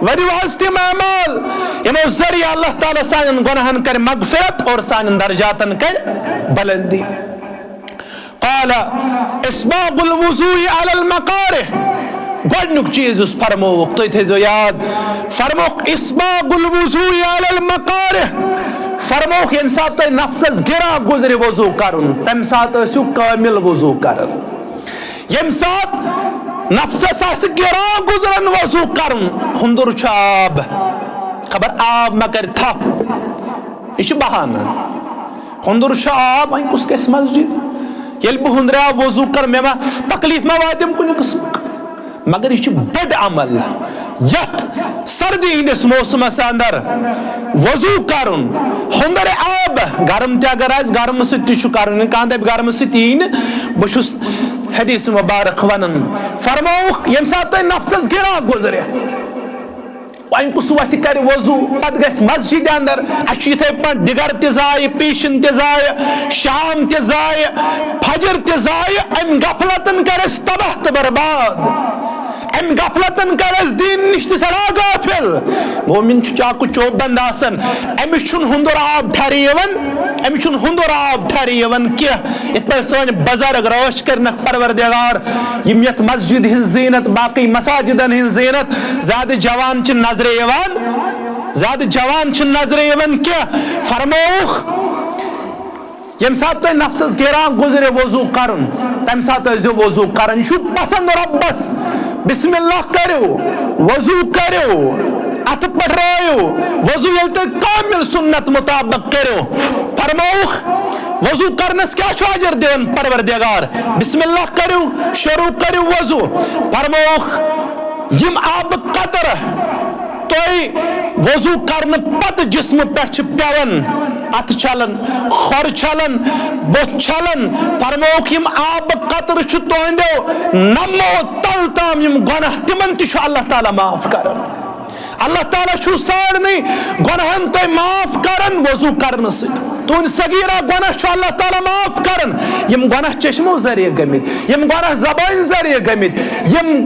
ؤنِو حظ تِم اعمال، یِمو ذٔریعہٕ اللہ تعالیٰ سانٮ۪ن گۄناہن کرِ مغفرت اور سانٮ۪ن درجاتن کرِ بلندی۔ قال اسباغ الوضوء على المكاره۔ گۄڈٕنیُک چیٖز یُس فرمووُکھ، تُہۍ تھٲیزیو یاد، فرمووُکھ اسباغ الوضوء على المكاره۔ فرمووُکھ، ییٚمہِ ساتہٕ تۄہہِ نفژس گِران گُزرِ وضوٗ کرُن، تَمہِ ساتہٕ ٲسِو کٲمِل وضوٗ کران۔ ییٚمہِ ساتہٕ نفژس آسہِ گِران گُزران وضوٗ کرُن، ہُنٛدُر چھُ آب، خبر آب ما کرِ تھپھ، یہِ چھُ بہانہٕ۔ ہُنٛدُر چھُ آب، وۄنۍ کُس گژھِ مسجد؟ ییٚلہِ بہٕ ہُنٛدرِ آب وضوٗ کرٕ، مےٚ ما تکلیٖف ما واتٮ۪م کُنہِ قٕسمُک؟ مگر یہِ چھُ بوٚڑ عمل، یتھ سردی ہٕنٛدِس موسمس اندر وضوٗ کرُن، ہُنٛدرِ آب، گرم تہِ اگر آسہِ، گرمہٕ سۭتۍ تہِ چھُ کرُن۔ کانٛہہ دپہِ گرمہٕ سۭتۍ یی نہٕ، بہٕ چھُس حدیث مبارک ونان۔ فرمووُکھ، ییٚمہِ ساتہٕ تۄہہِ نفژس گِران گُزرِ، وۄنۍ کُس وۄتھِ کرِ وضوٗ، پتہٕ گژھِ مسجد اندر۔ اسہِ چھُ یِتھے پٲٹھۍ دِگر تہِ ضایع، پیٖشن تہِ ضایع، شام تہِ ضایع، فجر تہِ ضایع۔ امہِ غفلتن کر اسہِ تباہ تہٕ برباد، امہِ غفلتن کر اسہِ دین نِش تہِ سڑا غافل۔ مومن چھُ چاکو چوب بند آسان، أمِس چھُنہٕ ہُنٛدُر آب ٹھرِ یِوان، أمِس چھُنہٕ ہُنٛدُر آب ٹھرِ یِوان کینٛہہ۔ یِتھ پٲٹھۍ سٲنۍ بزرگ رٲچھ کٔرنکھ پروردگار، یِم یتھ مسجد ہٕنٛز زینت، باقٕے مساجدن ہٕنٛز زینت، زیادٕ جوان چھِ نظرِ یِوان، زیادٕ جوان چھِ نظرِ یِوان کینٛہہ۔ فرمووُکھ، ییٚمہِ ساتہٕ تۄہہِ نفژس گیران گُزرِ وضوٗ کرُن، تمہِ ساتہٕ ٲسۍزیو وضوٗ کران۔ یہِ چھُ پسند رۄبس۔ بسم اللہ کٔرِو، وضوٗ کٔرِو، اتھٕ پٹھرٲیِو، وضوٗ ییٚلہِ تۄہہِ کامل سنت مطابق کٔرِو۔ فرمووُکھ، وضوٗ کرنس کیٛاہ چھُ اجر دِوان پروردگار؟ بسم اللہ کٔرِو، شروع کٔرِو وضوٗ۔ فرمووُکھ، یِم آبہٕ قطرٕ تۄہہِ وضوٗ کرنہٕ پتہٕ جسمہٕ پٮ۪ٹھ چھِ پٮ۪وان، اتھٕ چھلان، کھۄر چھلان، بُتھ چھلان، فرمووُکھ، یِم آبہٕ قطرٕ چھِ تُہنٛدیو نمو تل تام یِم گۄناہ، تِمن تہِ چھُ اللہ تعالیٰ معاف کران۔ اللہ تعالیٰ چھُ سارنٕے گۄناہن تۄہہِ معاف کران وضوٗ کرنہٕ سۭتۍ۔ تُہنٛدۍ صغیرہ گۄناہ چھُ اللہ تعالیٰ معاف کران۔ یِم گۄناہ چشمو ذٔریعہٕ گٔمٕتۍ، یِم گۄناہ زبٲنۍ ذٔریعہٕ گٔمٕتۍ، یِم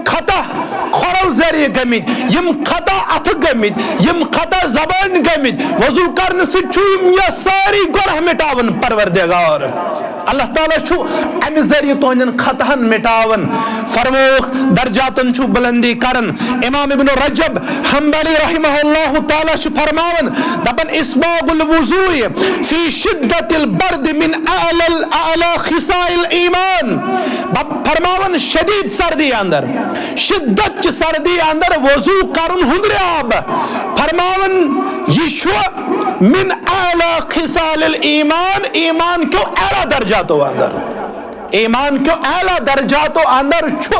خطا کھۄرو ذٔریعہٕ گٔمٕتۍ، یِم خطا اتھٕ گٔمٕتۍ، یِم خطا زبٲنۍ گٔمٕتۍ، وضوٗ کرنہٕ سۭتۍ چھُ یِم یہِ سٲری گۄناہ مٹاوان پروردگار۔ اللہ تعالیٰ چھُ امہِ ذٔریعہٕ تُہنٛدٮ۪ن خطاہن مٹاوان، فرمووُکھ، درجاتن چھُ بلندی کران۔ امام ابن رجب حنبلی رحمہ اللہ تعالیٰ چھُ فرماوان، دپان، اسباغ الوضوء فی شدت البرد من اعلی اعلی خصال الایمان۔ فرماوان شدید سردی اندر، شدت چہِ سردی اندر وضو کرُن ہُنٛدرِ آب۔ فرماوان یہِ چھُ من اعلی خصال الایمان، ایمان کیو اعلیٰ درجاتو اندر۔ ایمان کیو اعلیٰ درجاتو اندر چھُ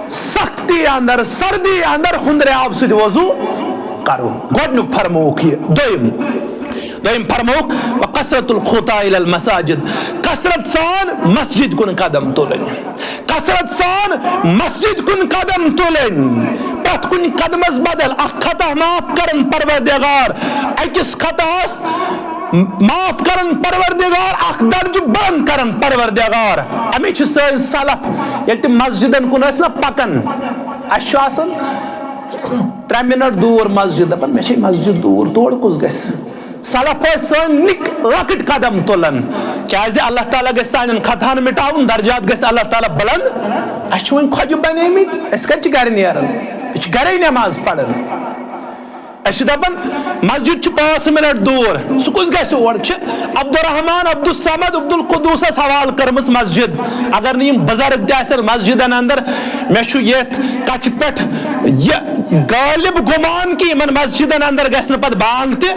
سختی اندر، سردی اندر ہُنٛدرِ آب سۭتۍ وضو کرُن۔ گۄڈنیُک فرمووُکھ یہِ۔ دوٚیِم، دوٚیِم فرمووُکھ، وکثرت الخطی الی المساجد، کثرت سان مسجد کُن قدم تُلٕنۍ، کثرت سان مسجد کُن قدم تُلٕنۍ۔ پرٛٮ۪تھ کُنہِ قدمس بدل اکھ خطا معاف کرن پروردگار، أکِس خطاہس معاف کرن پروردگار، اکھ درجہٕ بلند کرن پروردگار۔ امی چھِ سٲنۍ سلف، ییٚلہِ تِم مسجدن کُن ٲسۍ نہ پکان، اسہِ چھُ آسان ترٛےٚ منٹ دوٗر مسجد، دپان، مےٚ چھے مسجد دوٗر، تور کُس گژھِ؟ سلف ٲسۍ سٲنۍ نِکۍ لۄکٕٹۍ قدم تُلان، کیازِ اللہ تعالیٰ گژھِ سانٮ۪ن خطاہن مٹاوُن، درجات گژھِ اللہ تعالیٰ بلند۔ اسہِ چھِ وۄنۍ خۄجہِ بنیمٕتۍ، أسۍ کتہِ چھِ گرِ نیران؟ أسۍ چھِ گرے نماز پران۔ أسۍ چھِ دَپان، مسجد چھِ پانٛژھ منٹ دوٗر، سُہ کُس گژھِ اور؟ چھِ عبدالرحمان، عبدالصمد، عبدالقدوسس حوالہٕ کٔرمٕژ مسجد۔ اگر نہٕ یِم بُزرگ تہِ آسن مسجدن اندر، مےٚ چھُ یتھ کتھِ پٮ۪ٹھ یہِ غالب گُمان کہِ یِمن مسجدن اندر گژھِ نہٕ پتہٕ بانگ تہِ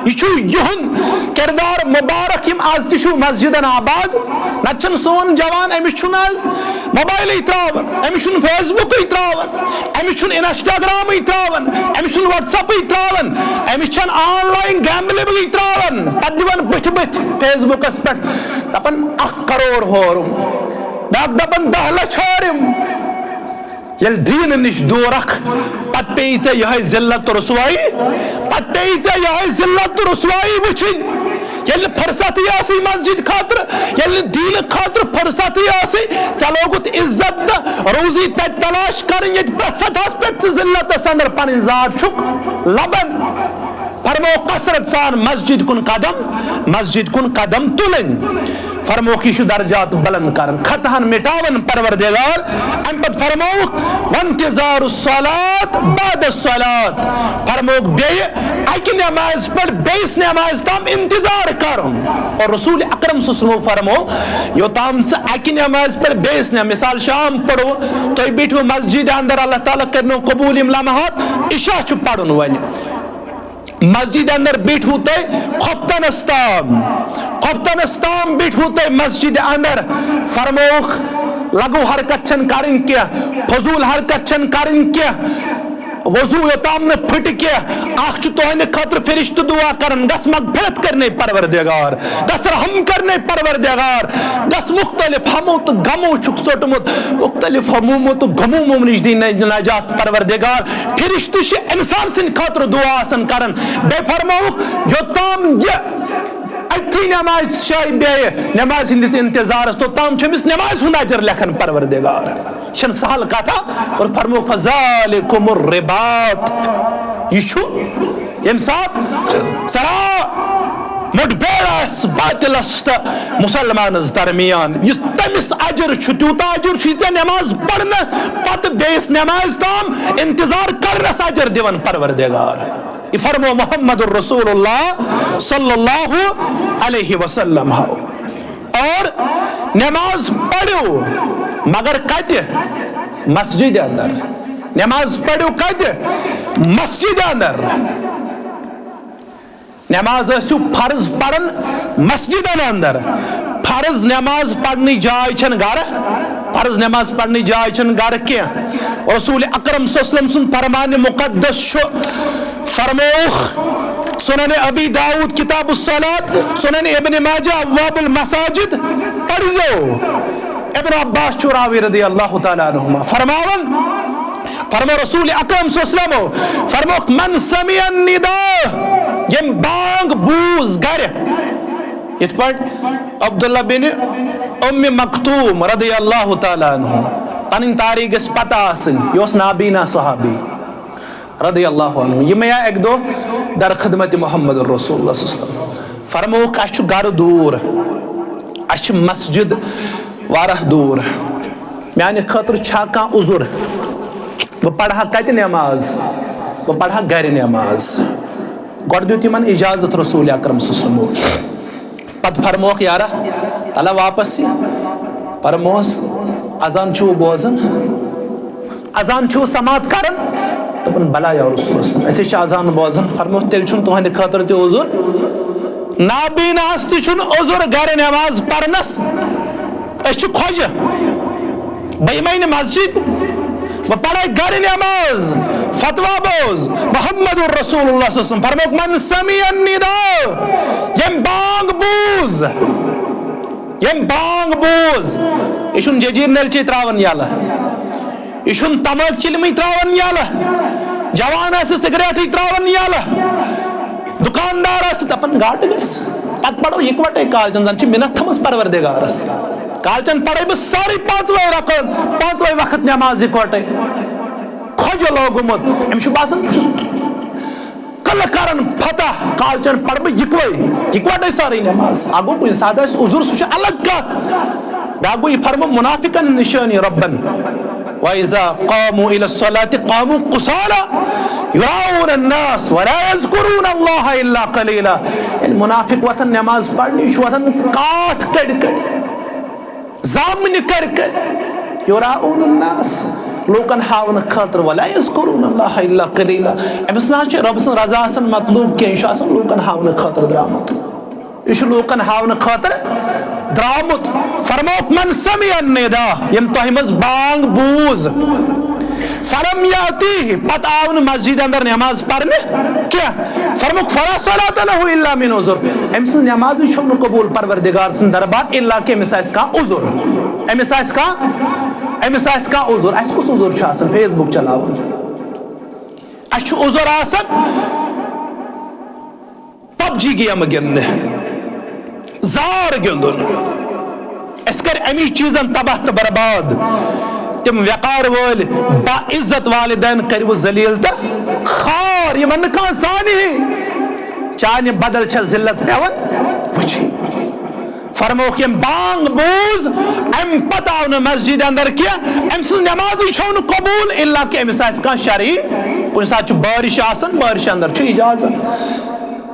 یہِ چھُ یِہُنٛد کردار مُبارک، یِم آز تہِ چھُ مسجدن آباد۔ نتہٕ چھُنہٕ سون جوان، أمِس چھُنہٕ آز موبایلٕے تراوان، أمِس چھُنہٕ فیس بُکٕے تراوان، أمِس چھُنہٕ انسٹاگرامٕے تراوان، أمِس چھُنہٕ وٹس اپٕے تراوان، أمِس چھَنہٕ آن لاین گیمبلنگٕے تراوان۔ پتہٕ دِوان بٕتھِ بٕتھِ فیس بُکس پٮ۪ٹھ، دپان اکھ کرور ہورُم، بیاکھ دپان دَہ لچھ ہورِم۔ ییٚلہِ دیٖنہٕ نِش دوٗرکھ، پتہٕ پیٚیہِ ژےٚ یِہوٚے ذلت تہٕ رسوایی، پتہٕ پیٚیہِ ژےٚ یِہوٚے ذلت تہٕ رسوایی وٕچھِنۍ۔ ییٚلہِ نہٕ فرصتٕے ٲسٕے مسجد خٲطرٕ، ییٚلہِ نہٕ دیٖنہٕ خٲطرٕ فرصتٕے ٲسٕے، ژےٚ لوگُتھ عزت تہٕ روزی تتہِ تلاش کرٕنۍ، ییٚتہِ پرٛٮ۪تھ سطحس پٮ۪ٹھ ژٕ ذلتس اندر پنٕنۍ ذات چھُکھ لبان۔ فرمووُکھ کثرت سان مسجد کُن قدم، مسجد کُن قدم تُلٕنۍ۔ فرمووُکھ یہِ چھُ درجات بلند کران، خطہن مٹاوان پروردگار۔ امہِ پتہٕ فرمووُکھ، "وانتظار الصلاة بعد الصلاة"۔ فرمووُکھ بیٚیہِ اکہِ نمازِ پٮ۪ٹھ بیٚیِس نمازِ تام انتظار کرُن۔ اور رسول اکرم صلی اللہ علیہ وسلم فرمو، یوٚتام ژٕ اکہِ نمازِ پٮ۪ٹھ بیٚیِس نماز، مثال شام پرو، تُہۍ بیٖٹھِو مسجد اندر، اللہ تعالیٰ کرنو قبول یِم لمحات، عشاء چھُ پرُن وۄنۍ۔ مسجد اندر بیٹھو تُہۍ خۄفتنس تام، خۄفتنس تام بیٹھو تُہۍ مسجد اندر۔ فرمووُکھ، لغو حرکت چھن کرٕنۍ کینٛہہ، فضول حرکت چھن کرٕنۍ کینٛہہ، وضو یوٚتام نہٕ پھٹہِ کینٛہہ۔ اکھ چھُ تُہنٛدِ خٲطرٕ فرشتہٕ دعا کران، گژھ مغفرت کرنے پروردگار، گژھ رحم کرنے پروردگار، گژھ مختلف ہمو تہٕ غمو چھُکھ ژوٚٹمُت، مختلف ہمومو تہٕ غمومو نِش دی نجات پروردگار۔ فرشتہٕ چھِ انسان سٕنٛدِ خٲطرٕ دعا آسان کران۔ بیٚیہِ فرمووُکھ، یوٚتام یہِ أتھی نمازِ جایہِ بیٚہہِ، نمازِ ہٕنٛدِس انتظارس، توٚتام چھُ أمِس نمازِ ہُنٛد اجر لیکھان پروردگار۔ یہِ چھَنہٕ سہل کتھا۔ اور فرمووُکھ، "فذالکم الرباط"، یہِ چھُ ییٚمہِ ساتہٕ سرا مُٹھ بیڑ آسہِ باطلس تہٕ مسلمانس درمیان، یُس تٔمِس اجر چھُ، تیوٗتاہ اجر چھُے ژےٚ نماز پرنہٕ پتہٕ بیٚیِس نمازِ تام انتظار کرنس اجر دِوان پروردگار۔ یہِ فرمو محمد رسول اللہ صلی اللہ علیہ وسلم ہو۔ اور نماز پرو، مگر کتہِ؟ مسجد اندر۔ نماز پرو کتہِ؟ مسجد اندر۔ نماز ٲسِو فرض پران مسجدن اندر۔ فرض نماز پرنٕچ جاے چھنہٕ گرٕ، فرض نماز پرنٕچ جاے چھنہٕ گرٕ کینٛہہ۔ رسول اکرم صلی اللہ علیہ وسلم سُنٛد فرمان مقدس چھُ، فرمووُکھ، سنن ابی داؤد کتاب الصلاۃ، سنن ابن ماجہ ابواب المساجد، پرزیو۔ ابن عباس چھُ راوی رضی اللہ تعالیٰ عنہما فرماوان، فرمو رسول اکرم صلی اللہ علیہ وسلم، فرمووُکھ، "من سمع النداء"، ییٚمۍ بانگ بوٗز گرِ، یِتھ پٲٹھۍ عبداللہ بن ام مکتوم رضی اللہ تعالیٰ عنہ، پنٕنۍ تاریخ گژھِ پتہ آسٕنۍ، یہِ اوس نابینا صحابی رضی اللہ عنہ۔ یہِ مےٚ آو اکہِ دۄہ در خدمت محمد رسول اللہ صلی اللہ علیہ وسلم۔ فرمووُکھ، "اسہِ چھُ گرٕ دوٗر، اسہِ چھِ مسجد واریاہ دوٗر، میانہِ خٲطرٕ چھا کانٛہہ عذر؟ بہٕ پرٕ ہا کتہِ نماز؟ بہٕ پرٕ ہا گرِ نماز؟" گۄڈٕ دیُت یِمن اجازت رسول اکرم صلی اللہ علیہ وسلم۔ پتہٕ فرمووُکھ، "یارا، تلہ واپس یہِ۔" فرموس، "اذان چھُو بوزان؟ اذان چھُو سماعت کران؟" دوٚپُن، "بلہ یا رسول اللہ، أسۍ چھِ اذان بوزان۔" فرمووُکھ، "تیٚلہِ چھُنہٕ تُہنٛدِ خٲطرٕ تہِ عذر۔ نابیناہس تہِ چھُنہٕ عذر گرِ نماز پرنس۔ أسۍ چھِ خۄجہِ۔ بہٕ یِمے نہٕ مسجد، بہٕ پرے گرِ نماز۔" فتوا بوز محمد رسول اللہ صلی اللہ علیہ وسلم۔ فرمووُکھ، "من سمع النداء"، ییٚمۍ بانگ بوٗز، ییٚمۍ بانگ بوٗز، یہِ چھُنہٕ ججیر نلچی تراوان یلہٕ، یہِ چھُنہٕ تماک چلمٕے تراوان یلہٕ، جوان آسہِ سگریٹٕے تراوان یلہٕ، دُکاندار آسہِ دپان گاٹہٕ گژھِ۔ پتہٕ پرو یکوٹے کالچن، زن چھِ منت تھٲمٕژ پروردگارس۔ کالچن پرے بہٕ سارے پانٛژوے رکعت، پانٛژوے وقت نماز یکوٹے۔ خۄجہِ لوگمُت، أمِس چھُ باسان بہٕ چھُس قلعہٕ کرن فتح، کالچن پرٕ بہٕ یکوے، یکوٹے سارے نماز۔ اکھ گوٚو کُنہِ ساتہٕ آسہِ عذر، سُہ چھُ الگ کتھ۔ بیاکھ گوٚو یہِ فرمو منافقن ہٕنٛز نشٲنی ربن۔ وَإِذَا قَامُوا إِلَى الصَّلَاةِ قَامُوا كُسَالَىٰ يُرَاءُونَ النَّاسَ وَلَا يَذْكُرُونَ اللَّهَ إِلَّا قَلِيلًا۔ ییٚلہِ مُنافِق وۄتھان نٮ۪ماز پرنہِ، یہِ چھُ وۄتھان کاٹھ کٔڑۍ کٔڑۍ، زامنہِ کٔڑۍ کٔڑۍ۔ يُرَاءُونَ النَّاسَ، لوٗکن ہاونہٕ خٲطرٕ، ولا یذکرون اللہ الا قلیلا۔ أمِس نہ حظ چھِ رۄب سٕنٛز رضا آسان مطلوب کینٛہہ، یہِ چھُ آسان لوٗکن ہاونہٕ خٲطرٕ درٛامُت۔ یہِ چھُ لوٗکن ہاونہٕ خٲطرٕ درٛامُت۔ فرمووُکھ، من سمع الندا، ییٚمۍ تۄہہِ منٛز بانگ بوٗز، فلم یاتیہ، پتہٕ آو نہٕ مسجد اندر نماز پرنہِ کینٛہہ۔ فرمووُکھ، فلا صلاۃ لہ الا من عذر، أمۍ سٕنٛز نمازٕے چھو نہٕ قبول پروردگار سٕنٛدِ دربار الا کہ أمِس آسہِ کانٛہہ عذر۔ أمِس آسہِ کانٛہہ، أمِس آسہِ کانٛہہ عذر۔ اَسہِ کُس عذر چھُ آسان؟ Facebook چلاوُن۔ اَسہِ چھُ عذر آسان پب جی گیم گِنٛدنہِ، زار گِنٛدُن۔ اَسہِ کَرِ اَمی چیٖزن تباہ تہٕ برباد۔ تِم وقار وٲلۍ، با عزت والدین کَرِوٕ ذلیل تہٕ خوار، یِمن نہٕ کانٛہہ زانہِ ہے۔ چانہِ بدل چھےٚ ذلت پٮ۪وان وٕچھِنۍ۔ فرمووُکھ، ییٚمۍ بانگ بوٗز، اَمہِ پتہٕ آو نہٕ مسجد اندر کینٛہہ، أمۍ سٕنٛز نمازٕے چھو نہٕ قبول، الا کہ أمِس آسہِ کانٛہہ شرعی، کُنہِ ساتہٕ چھُ بارش آسان، بارش اندر چھُ اجازت،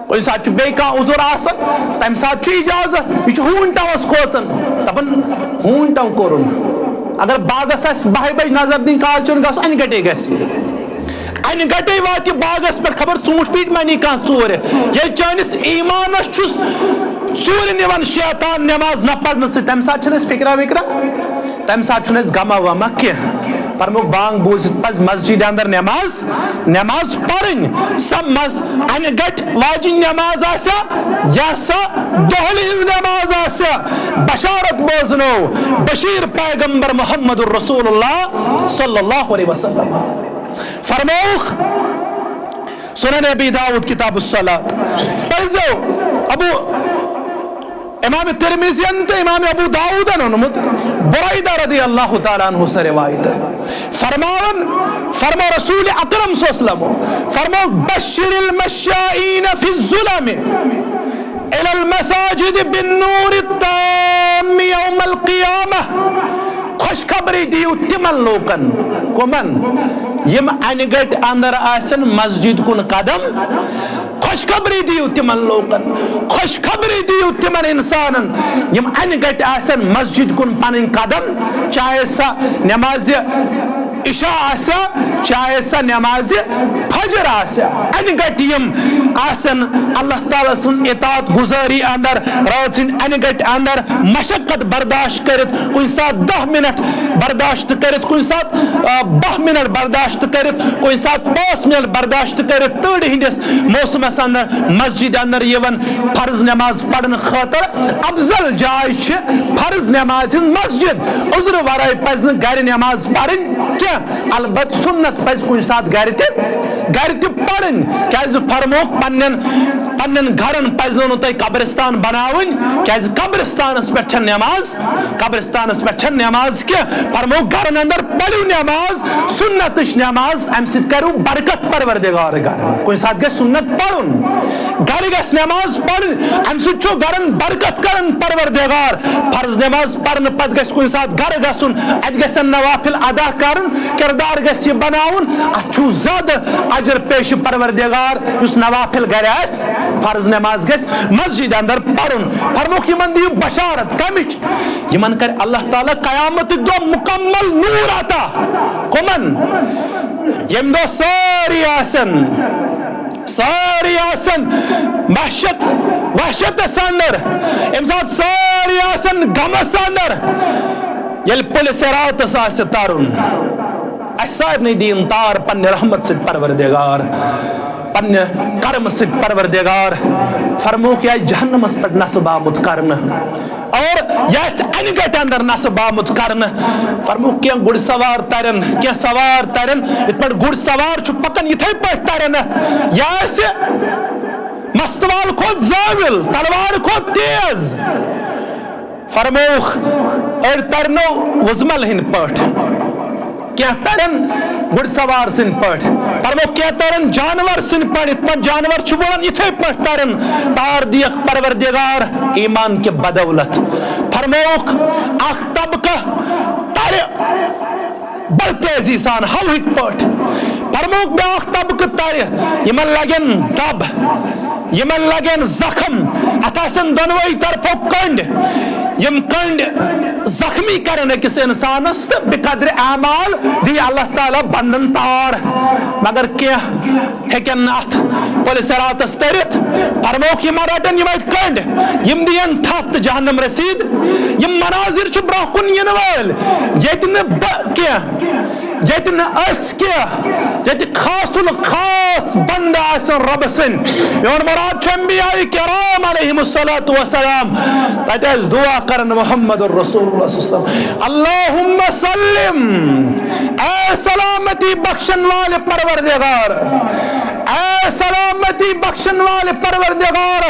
کُنہِ ساتہٕ چھُ بیٚیہِ کانٛہہ عذر آسان، تَمہِ ساتہٕ چھُ اجازت۔ یہِ چھُ ہوٗنۍ ٹاوَس کھوژان، دَپان، ہوٗنۍ ٹاو کوٚرُن۔ اگر باغس آسہِ بَہہِ بجہِ نظر دِنۍ، کالچن گژھُن، اَنہِ گٹے گژھِ۔ اَنہِ گٹے واتہِ باغس پٮ۪ٹھ، خبر ژوٗنٛٹھۍ پیٖٹۍ ما نی کانٛہہ ژوٗرِ۔ ییٚلہِ چٲنِس ایٖمانس چھُ ژوٗرِ نِوان شیطان نٮ۪ماز نہ پرنہٕ سۭتۍ، تَمہِ ساتہٕ چھِنہٕ أسۍ فِکرا وِکرا، تَمہِ ساتہٕ چھُنہٕ اَسہِ غمہ ومہ کینٛہہ۔ فرمووُکھ، بانگ بوٗزِتھ پزِ مسجدِ اندر نٮ۪ماز، نٮ۪ماز پرٕنۍ۔ سۄ مس-، اَنہِ گٹہِ واجِنۍ نٮ۪ماز آسیا، یا سۄ دۄہلہِ ہٕنٛز نٮ۪ماز آسیا، بشارت بوزنو بشیر پیغمبر محمد رسول اللہ صلی اللہ علیہ وسلم۔ فرمووُکھ، سنن ابی داؤد کتاب الصلاۃ، پٔرزیو، ابو، امام ترمذین تہٕ امام ابو داؤدن اوٚنمُت، برائدہ رضی اللہ تعالیٰ عنہ سٕنٛز روایت۔ فرماوان، فرمو رسول اکرم صلی اللہ علیہ وسلم، فرمو، بشر المشائین فی الظلم الی المساجد بالنور التام یوم القیامہ۔ خوشخبری دِیِو تِمن لوٗکن، کٕمن؟ یِم انہِ گٹہِ اندر آسن مسجد کُن قدم۔ خوشخبری دِیِو تِمن لوٗکن، خوشخبری دِیِو تِمن انسانن، یِم انہِ گٹہِ آسن مسجد کُن پنٕنۍ قدم، چاہے سۄ نمازِ عشاء آسیا، چاہے سۄ نمازِ فجر آسیا، انہِ گٹہِ یِم آسن اللہ تعالیٰ سٕنٛز اطاعت گزٲری اندر، رٲژ ہٕنٛدۍ انہِ گٹہِ اندر مشقت برداشت کٔرِتھ، کُنہِ ساتہٕ دَہ منٹ برداشت کٔرِتھ، کُنہِ ساتہٕ، آ، باہ منٹ برداشت کٔرِتھ، کُنہِ ساتہٕ پانٛژھ منٹ برداشت کٔرِتھ، تۭرِ ہٕنٛدِس موسمس اندر مسجد اندر یِوان فرض نماز پرنہٕ خٲطرٕ۔ افضل جاے چھِ فرض نماز ہٕنٛز مسجد۔ عذرٕ ورٲے پزِ نہٕ گرِ نماز پرٕنۍ کینٛہہ۔ البتہٕ سُنت پزِ کُنہِ ساتہٕ گرِ تہِ، گرِ تہِ پرٕنۍ۔ کیازِ فرمووُکھ، پننٮ۪ن، پننٮ۪ن گرن پزِ نہٕ تۄہہِ قبرستان بناوٕنۍ، کیازِ قبرستانس پٮ۪ٹھ چھےٚ نماز، قبرستانس پٮ۪ٹھ چھےٚ نماز کینٛہہ۔ فرمووُکھ، گرن اندر پٔرِو نماز، سُنتٕچ نماز، امہِ سۭتۍ کرِو برکت پروردگار گرن۔ کُنہِ ساتہٕ گژھِ سُنت پرُن، گرِ گژھِ نماز پرٕنۍ، امہِ سۭتۍ چھُ گرن برکت کران پروردگار۔ فرض نماز پرنہٕ پتہٕ گژھِ کُنہِ ساتہٕ گرٕ گژھُن، اتہِ گژھن نوافل ادا کرُن، کردار گژھِ یہِ بناوُن۔ اتھ چھُ زیادٕ اجر پیش پروردگار، یُس نوافل گرِ آسہِ، فرض نماز گژھِ مسجد اندر پرُن۔ فرمووُکھ، یِمن دِیِو بشارت۔ کمِچ؟ یِمن کرِ اللہ تعالیٰ قیامتٕکۍ دۄہ مکمل نور عطا۔ کٕمن؟ ییٚمہِ دۄہ سٲری آسن، سٲری آسن وحشت، وحشتس اندر، ییٚمہِ ساتہٕ سٲری آسن غمس اندر، ییٚلہِ پُلہِ صراطس آسہِ ترُن، اسہِ سارنٕے دِیِن تار پننہِ رحمت سۭتۍ پروردگار، پننہِ کرمہٕ سۭتۍ پروردگار۔ فرمووُکھ، یہِ آسہِ جہنمس پٮ۪ٹھ نصب آمُت کرنہٕ۔ اور یہِ آسہِ انہِ گٹہِ اندر نصب آمُت کرنہٕ۔ فرمووُکھ، کینٛہہ گُرۍ سوار ترن، کینٛہہ سوار ترن، یِتھ پٲٹھۍ گُرۍ سوار چھُ پکان، یِتھے پٲٹھۍ ترن۔ یہِ آسہِ مستوال کھۄتہٕ زٲوِل، تلوار کھۄتہٕ تیز۔ فرمووُکھ، أڑۍ ترنو وُزمل ہٕنٛدۍ پٲٹھۍ، کینٛہہ ترن گُرۍ سوار سٕنٛدۍ پٲٹھۍ، فرمووُکھ، کینٛہہ ترن جانور سٕنٛدۍ پٲٹھۍ، یِتھ پٲٹھۍ جانور چھُ وَنان، یِتھے پٲٹھۍ ترن۔ تار دِیَکھ پروردگار ایمان کہِ بدولت۔ فرمووُکھ، اکھ طبقہٕ ترِ بڑٕ تیزی سان ہوہٕکۍ پٲٹھۍ۔ فرمووُکھ، بیٛاکھ طبقہٕ ترِ، یِمن لگن دب، یِمن لگن زخم، اتھ آسن دۄنوَے طرفو کنڈۍ۔ یِم کنڈ زخمی کرن أکِس انسانس تہٕ بقدر اعمال دی اللہ تعالیٰ بندن تار۔ مگر کینٛہہ ہیٚکن نہٕ اتھ پُلہِ صراطس تٔرِتھ۔ فرمووُکھ، یِمن رٹن یِمے کنڈ، یِم دِین تھپھ تہٕ جہنم رسید۔ یِم مناظر چھِ برونٛہہ کُن یِنہٕ وٲلۍ، ییٚتہِ نہٕ بہٕ کینٛہہ، ییٚتہِ نہٕ أسۍ کینٛہہ، ییٚتہِ خاص الخاص بندٕ آسن رۄبہٕ سٕنٛدۍ۔ میون مراد چھُ انبیاء کرام علیہم الصلوۃ والسلام۔ تتہِ آسہِ دعا کران محمد رسول اللہ صلی اللہ علیہ وسلم، اللہم سلم، اے سلامتی بخشن والے پروردگار، اے سلامتی بخشن والے پروردگار،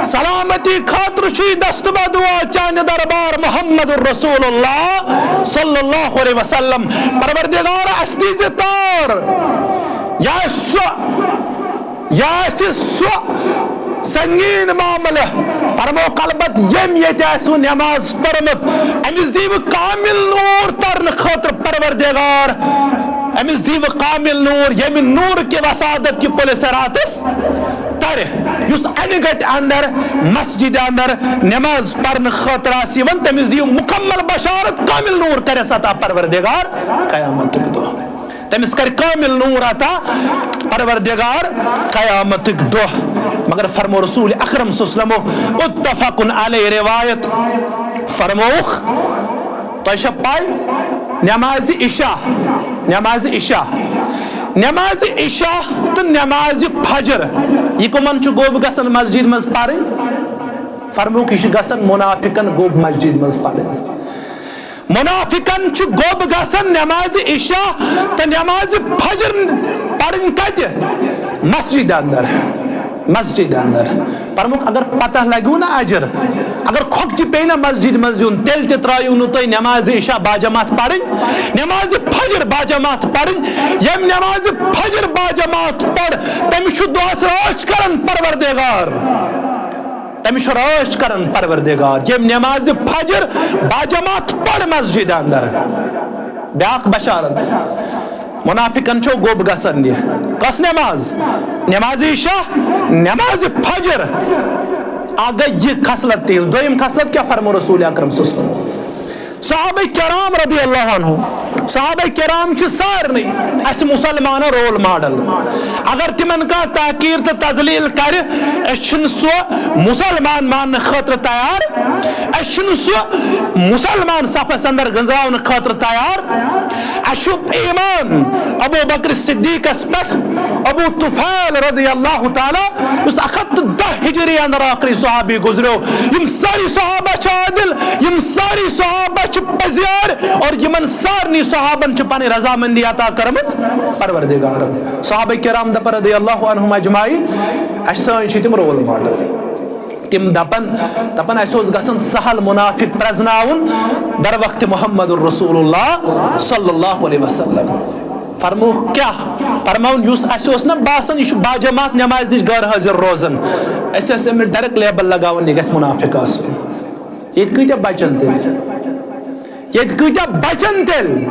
سلامتی خاطر چھُے دستبہ دعا چانہِ دربار محمد رسول اللہ صلی اللہ علیہ وسلم۔ پروردگار، اسہِ دیٖزِ تار۔ یا سُہ، یا آسہِ سُہ سنگین معاملہٕ۔ فرمووُکھ، البتہ ییٚمۍ ییٚتہِ آسِوٕ نماز پٔرمٕژ، أمِس دیٖوٕ کامل نور ترنہٕ خٲطرٕ پروردگار۔ أمِس دیٖوٕ کامل نور، ییٚمہِ نور کہِ وسادت یہِ پُلہِ صراطس ترِ۔ یُس انہِ گٹہِ اندر مسجد اندر نماز پرنہٕ خٲطرٕ آسہِ یِوان، تٔمِس دِیِو مکمل بشارت، کامل نور کرٮ۪س عطا پروردگار قیامتُک دۄہ۔ تٔمِس کرِ کامل نور عطا پروردگار قیامتُک دۄہ۔ مگر فرمو رسول اکرم صلی اللہ علیہ وسلم، متفق علیہ روایت، فرمووُکھ، تۄہہِ چھا پاے، نماز عشاء، نماز عشاء، نماز عشاء تہٕ نماز فجر، یہِ کٕمن چھُ گوٚب گژھان مسجد منٛز پرٕنۍ؟ فرمووُکھ، یہِ چھُ گژھان منافقن گوٚب مسجد منٛز پرٕنۍ۔ منافقن چھُ گوٚب گژھان نماز عشاء تہٕ نماز فجر پرٕنۍ کتہِ؟ مسجد اندر۔ مسجد اندر۔ فرمووُکھ، اگر پتہ لگیو نا اجر، اگر کھۄکھجہِ پیٚیہِ نا مسجد منٛز یُن، تیٚلہِ تہِ ترٛٲیِو نہٕ تُہۍ نماز عشاء باجماعت پرٕنۍ، نماز فجر باجماعت پرٕنۍ۔ ییٚمۍ نماز فجر باجماعت پٔر، تٔمِس چھُ دۄہس رٲچھ کران پروردگار۔ تٔمِس چھُ رٲچھ کران پروردگار۔ ییٚمۍ نماز فجر باجماعت پٔر مسجد اندر۔ بیاکھ بشارت۔ منافقن چھو گوٚب گژھان یہِ۔ کۄس نماز؟ نماز عشاء، نماز فجر۔ اکھ گٔے یہِ خصلت تیز۔ دوٚیِم خصلت کیٛاہ فرمو رسول اکرم صلی اللہ علیہ وسلم؟ صحابہ کرام رضی اللہ عنہ، صحابہ کرام چھِ سارنٕے اَسہِ مُسلمانن رول ماڈل۔ اگر تِمن کانٛہہ تحقیٖر تہٕ تذلیل کرِ، أسۍ چھِنہٕ سُہ مُسلمان ماننہٕ خٲطرٕ تیار، أسۍ چھِنہٕ سُہ مُسلمان صفس اندر گنٛزراونہٕ خٲطرٕ تیار۔ اَسہِ چھُ ایمان ابو بکر صدیقس پٮ۪ٹھ، ابو طفیل رضی اللہ تعالیٰ، یُس اکھ ہتھ تہٕ دہ ہجری اندر ٲخری صحابی گزریو۔ یِم سٲری صحابہ چھِ عادل، یِم سٲری صحابہ چھِ پزیار، اور یِمن سارنٕے صحابن چھِ پنٕنۍ رضامندی عطا کٔرمٕژ پروردگارن۔ صحابہ کرام دپان رضی اللہ عنہم اجمعین، اَسہِ سٲنۍ چھِ تِم رول ماڈل۔ تِم دپن، دپن، اَسہِ اوس گژھان سہل منافق پرزناوُن در وقت محمد رسول اللہ صلی اللہ علیہ وسلم۔ فرمووُکھ کیٛاہ؟ فرماوُن، یُس اَسہِ اوس نہ باسان یہِ چھُ باجماعت نمازِ نِش غٲر حٲضِر روزان، أسۍ ٲسۍ أمِس ڈائریکٹ لیبل لگاوان، یہِ گژھِ منافق آسُن۔ ییٚتہِ کۭتیٛاہ بچن تیٚلہِ؟ ییٚتہِ کۭتیٛاہ بچن تیٚلہِ؟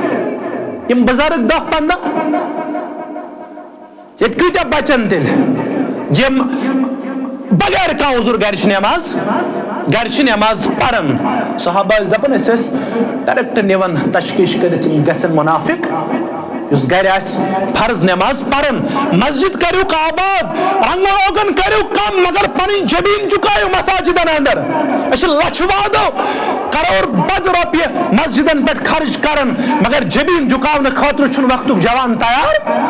یِم بُزرگ دَہ پنٛداہ، ییٚتہِ کۭتیٛاہ بچن تیٚلہِ؟ یِم بغیر کانٛہہ عذر گرِ چھِ نماز، گرِ چھِ نماز پران۔ صحابہ ٲسۍ دپان، أسۍ ٲسۍ ڈائریکٹ نِوان تشخیٖص کٔرِتھ، یِم گژھن منافق، یُس گرِ آسہِ فرض نماز پران۔ مسجد کٔرِو آباد، رنگ و روگن کٔرِو کم، مگر پنٕنۍ جبین جُکٲیِو مساجدن اندر۔ أسۍ چھِ لچھِ وادو کرور بد رۄپیہِ مسجدن پٮ۪ٹھ خرٕچ کران، مگر جبین جُکاونہٕ خٲطرٕ چھُنہٕ وقتُک جوان تیار۔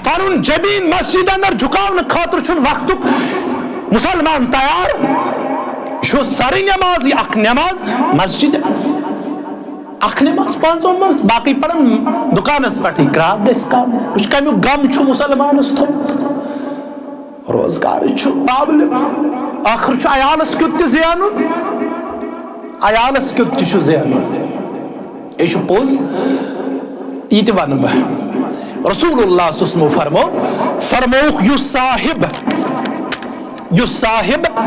پنُن جبین مسجد اندر جُکاونہٕ خٲطرٕ چھُنہٕ وقتُک مسلمان تیار۔ یہِ چھُ سرٕے نماز، یہِ اکھ نماز مسجد، اکھ نماز پانٛژن منٛز، باقٕے پران دُکانس پٮ۪ٹھٕے۔ گراکھ گژھِ کم۔ وٕچھ کمیُک غم چھُ مسلمانس تھوٚمُت۔ روزگارٕچ چھُ پرابلم۔ ٲخر چھُ عیالس کیُتھ تہِ زینُن، عیالس کیُتھ تہِ چھُ زینُن۔ یہِ چھُ پوٚز، یہِ تہِ وَنہٕ بہٕ۔ رسول اللہ صلی اللہ علیہ وسلم فرمو، فرمووُکھ، یُس صاحب، یُس صاحب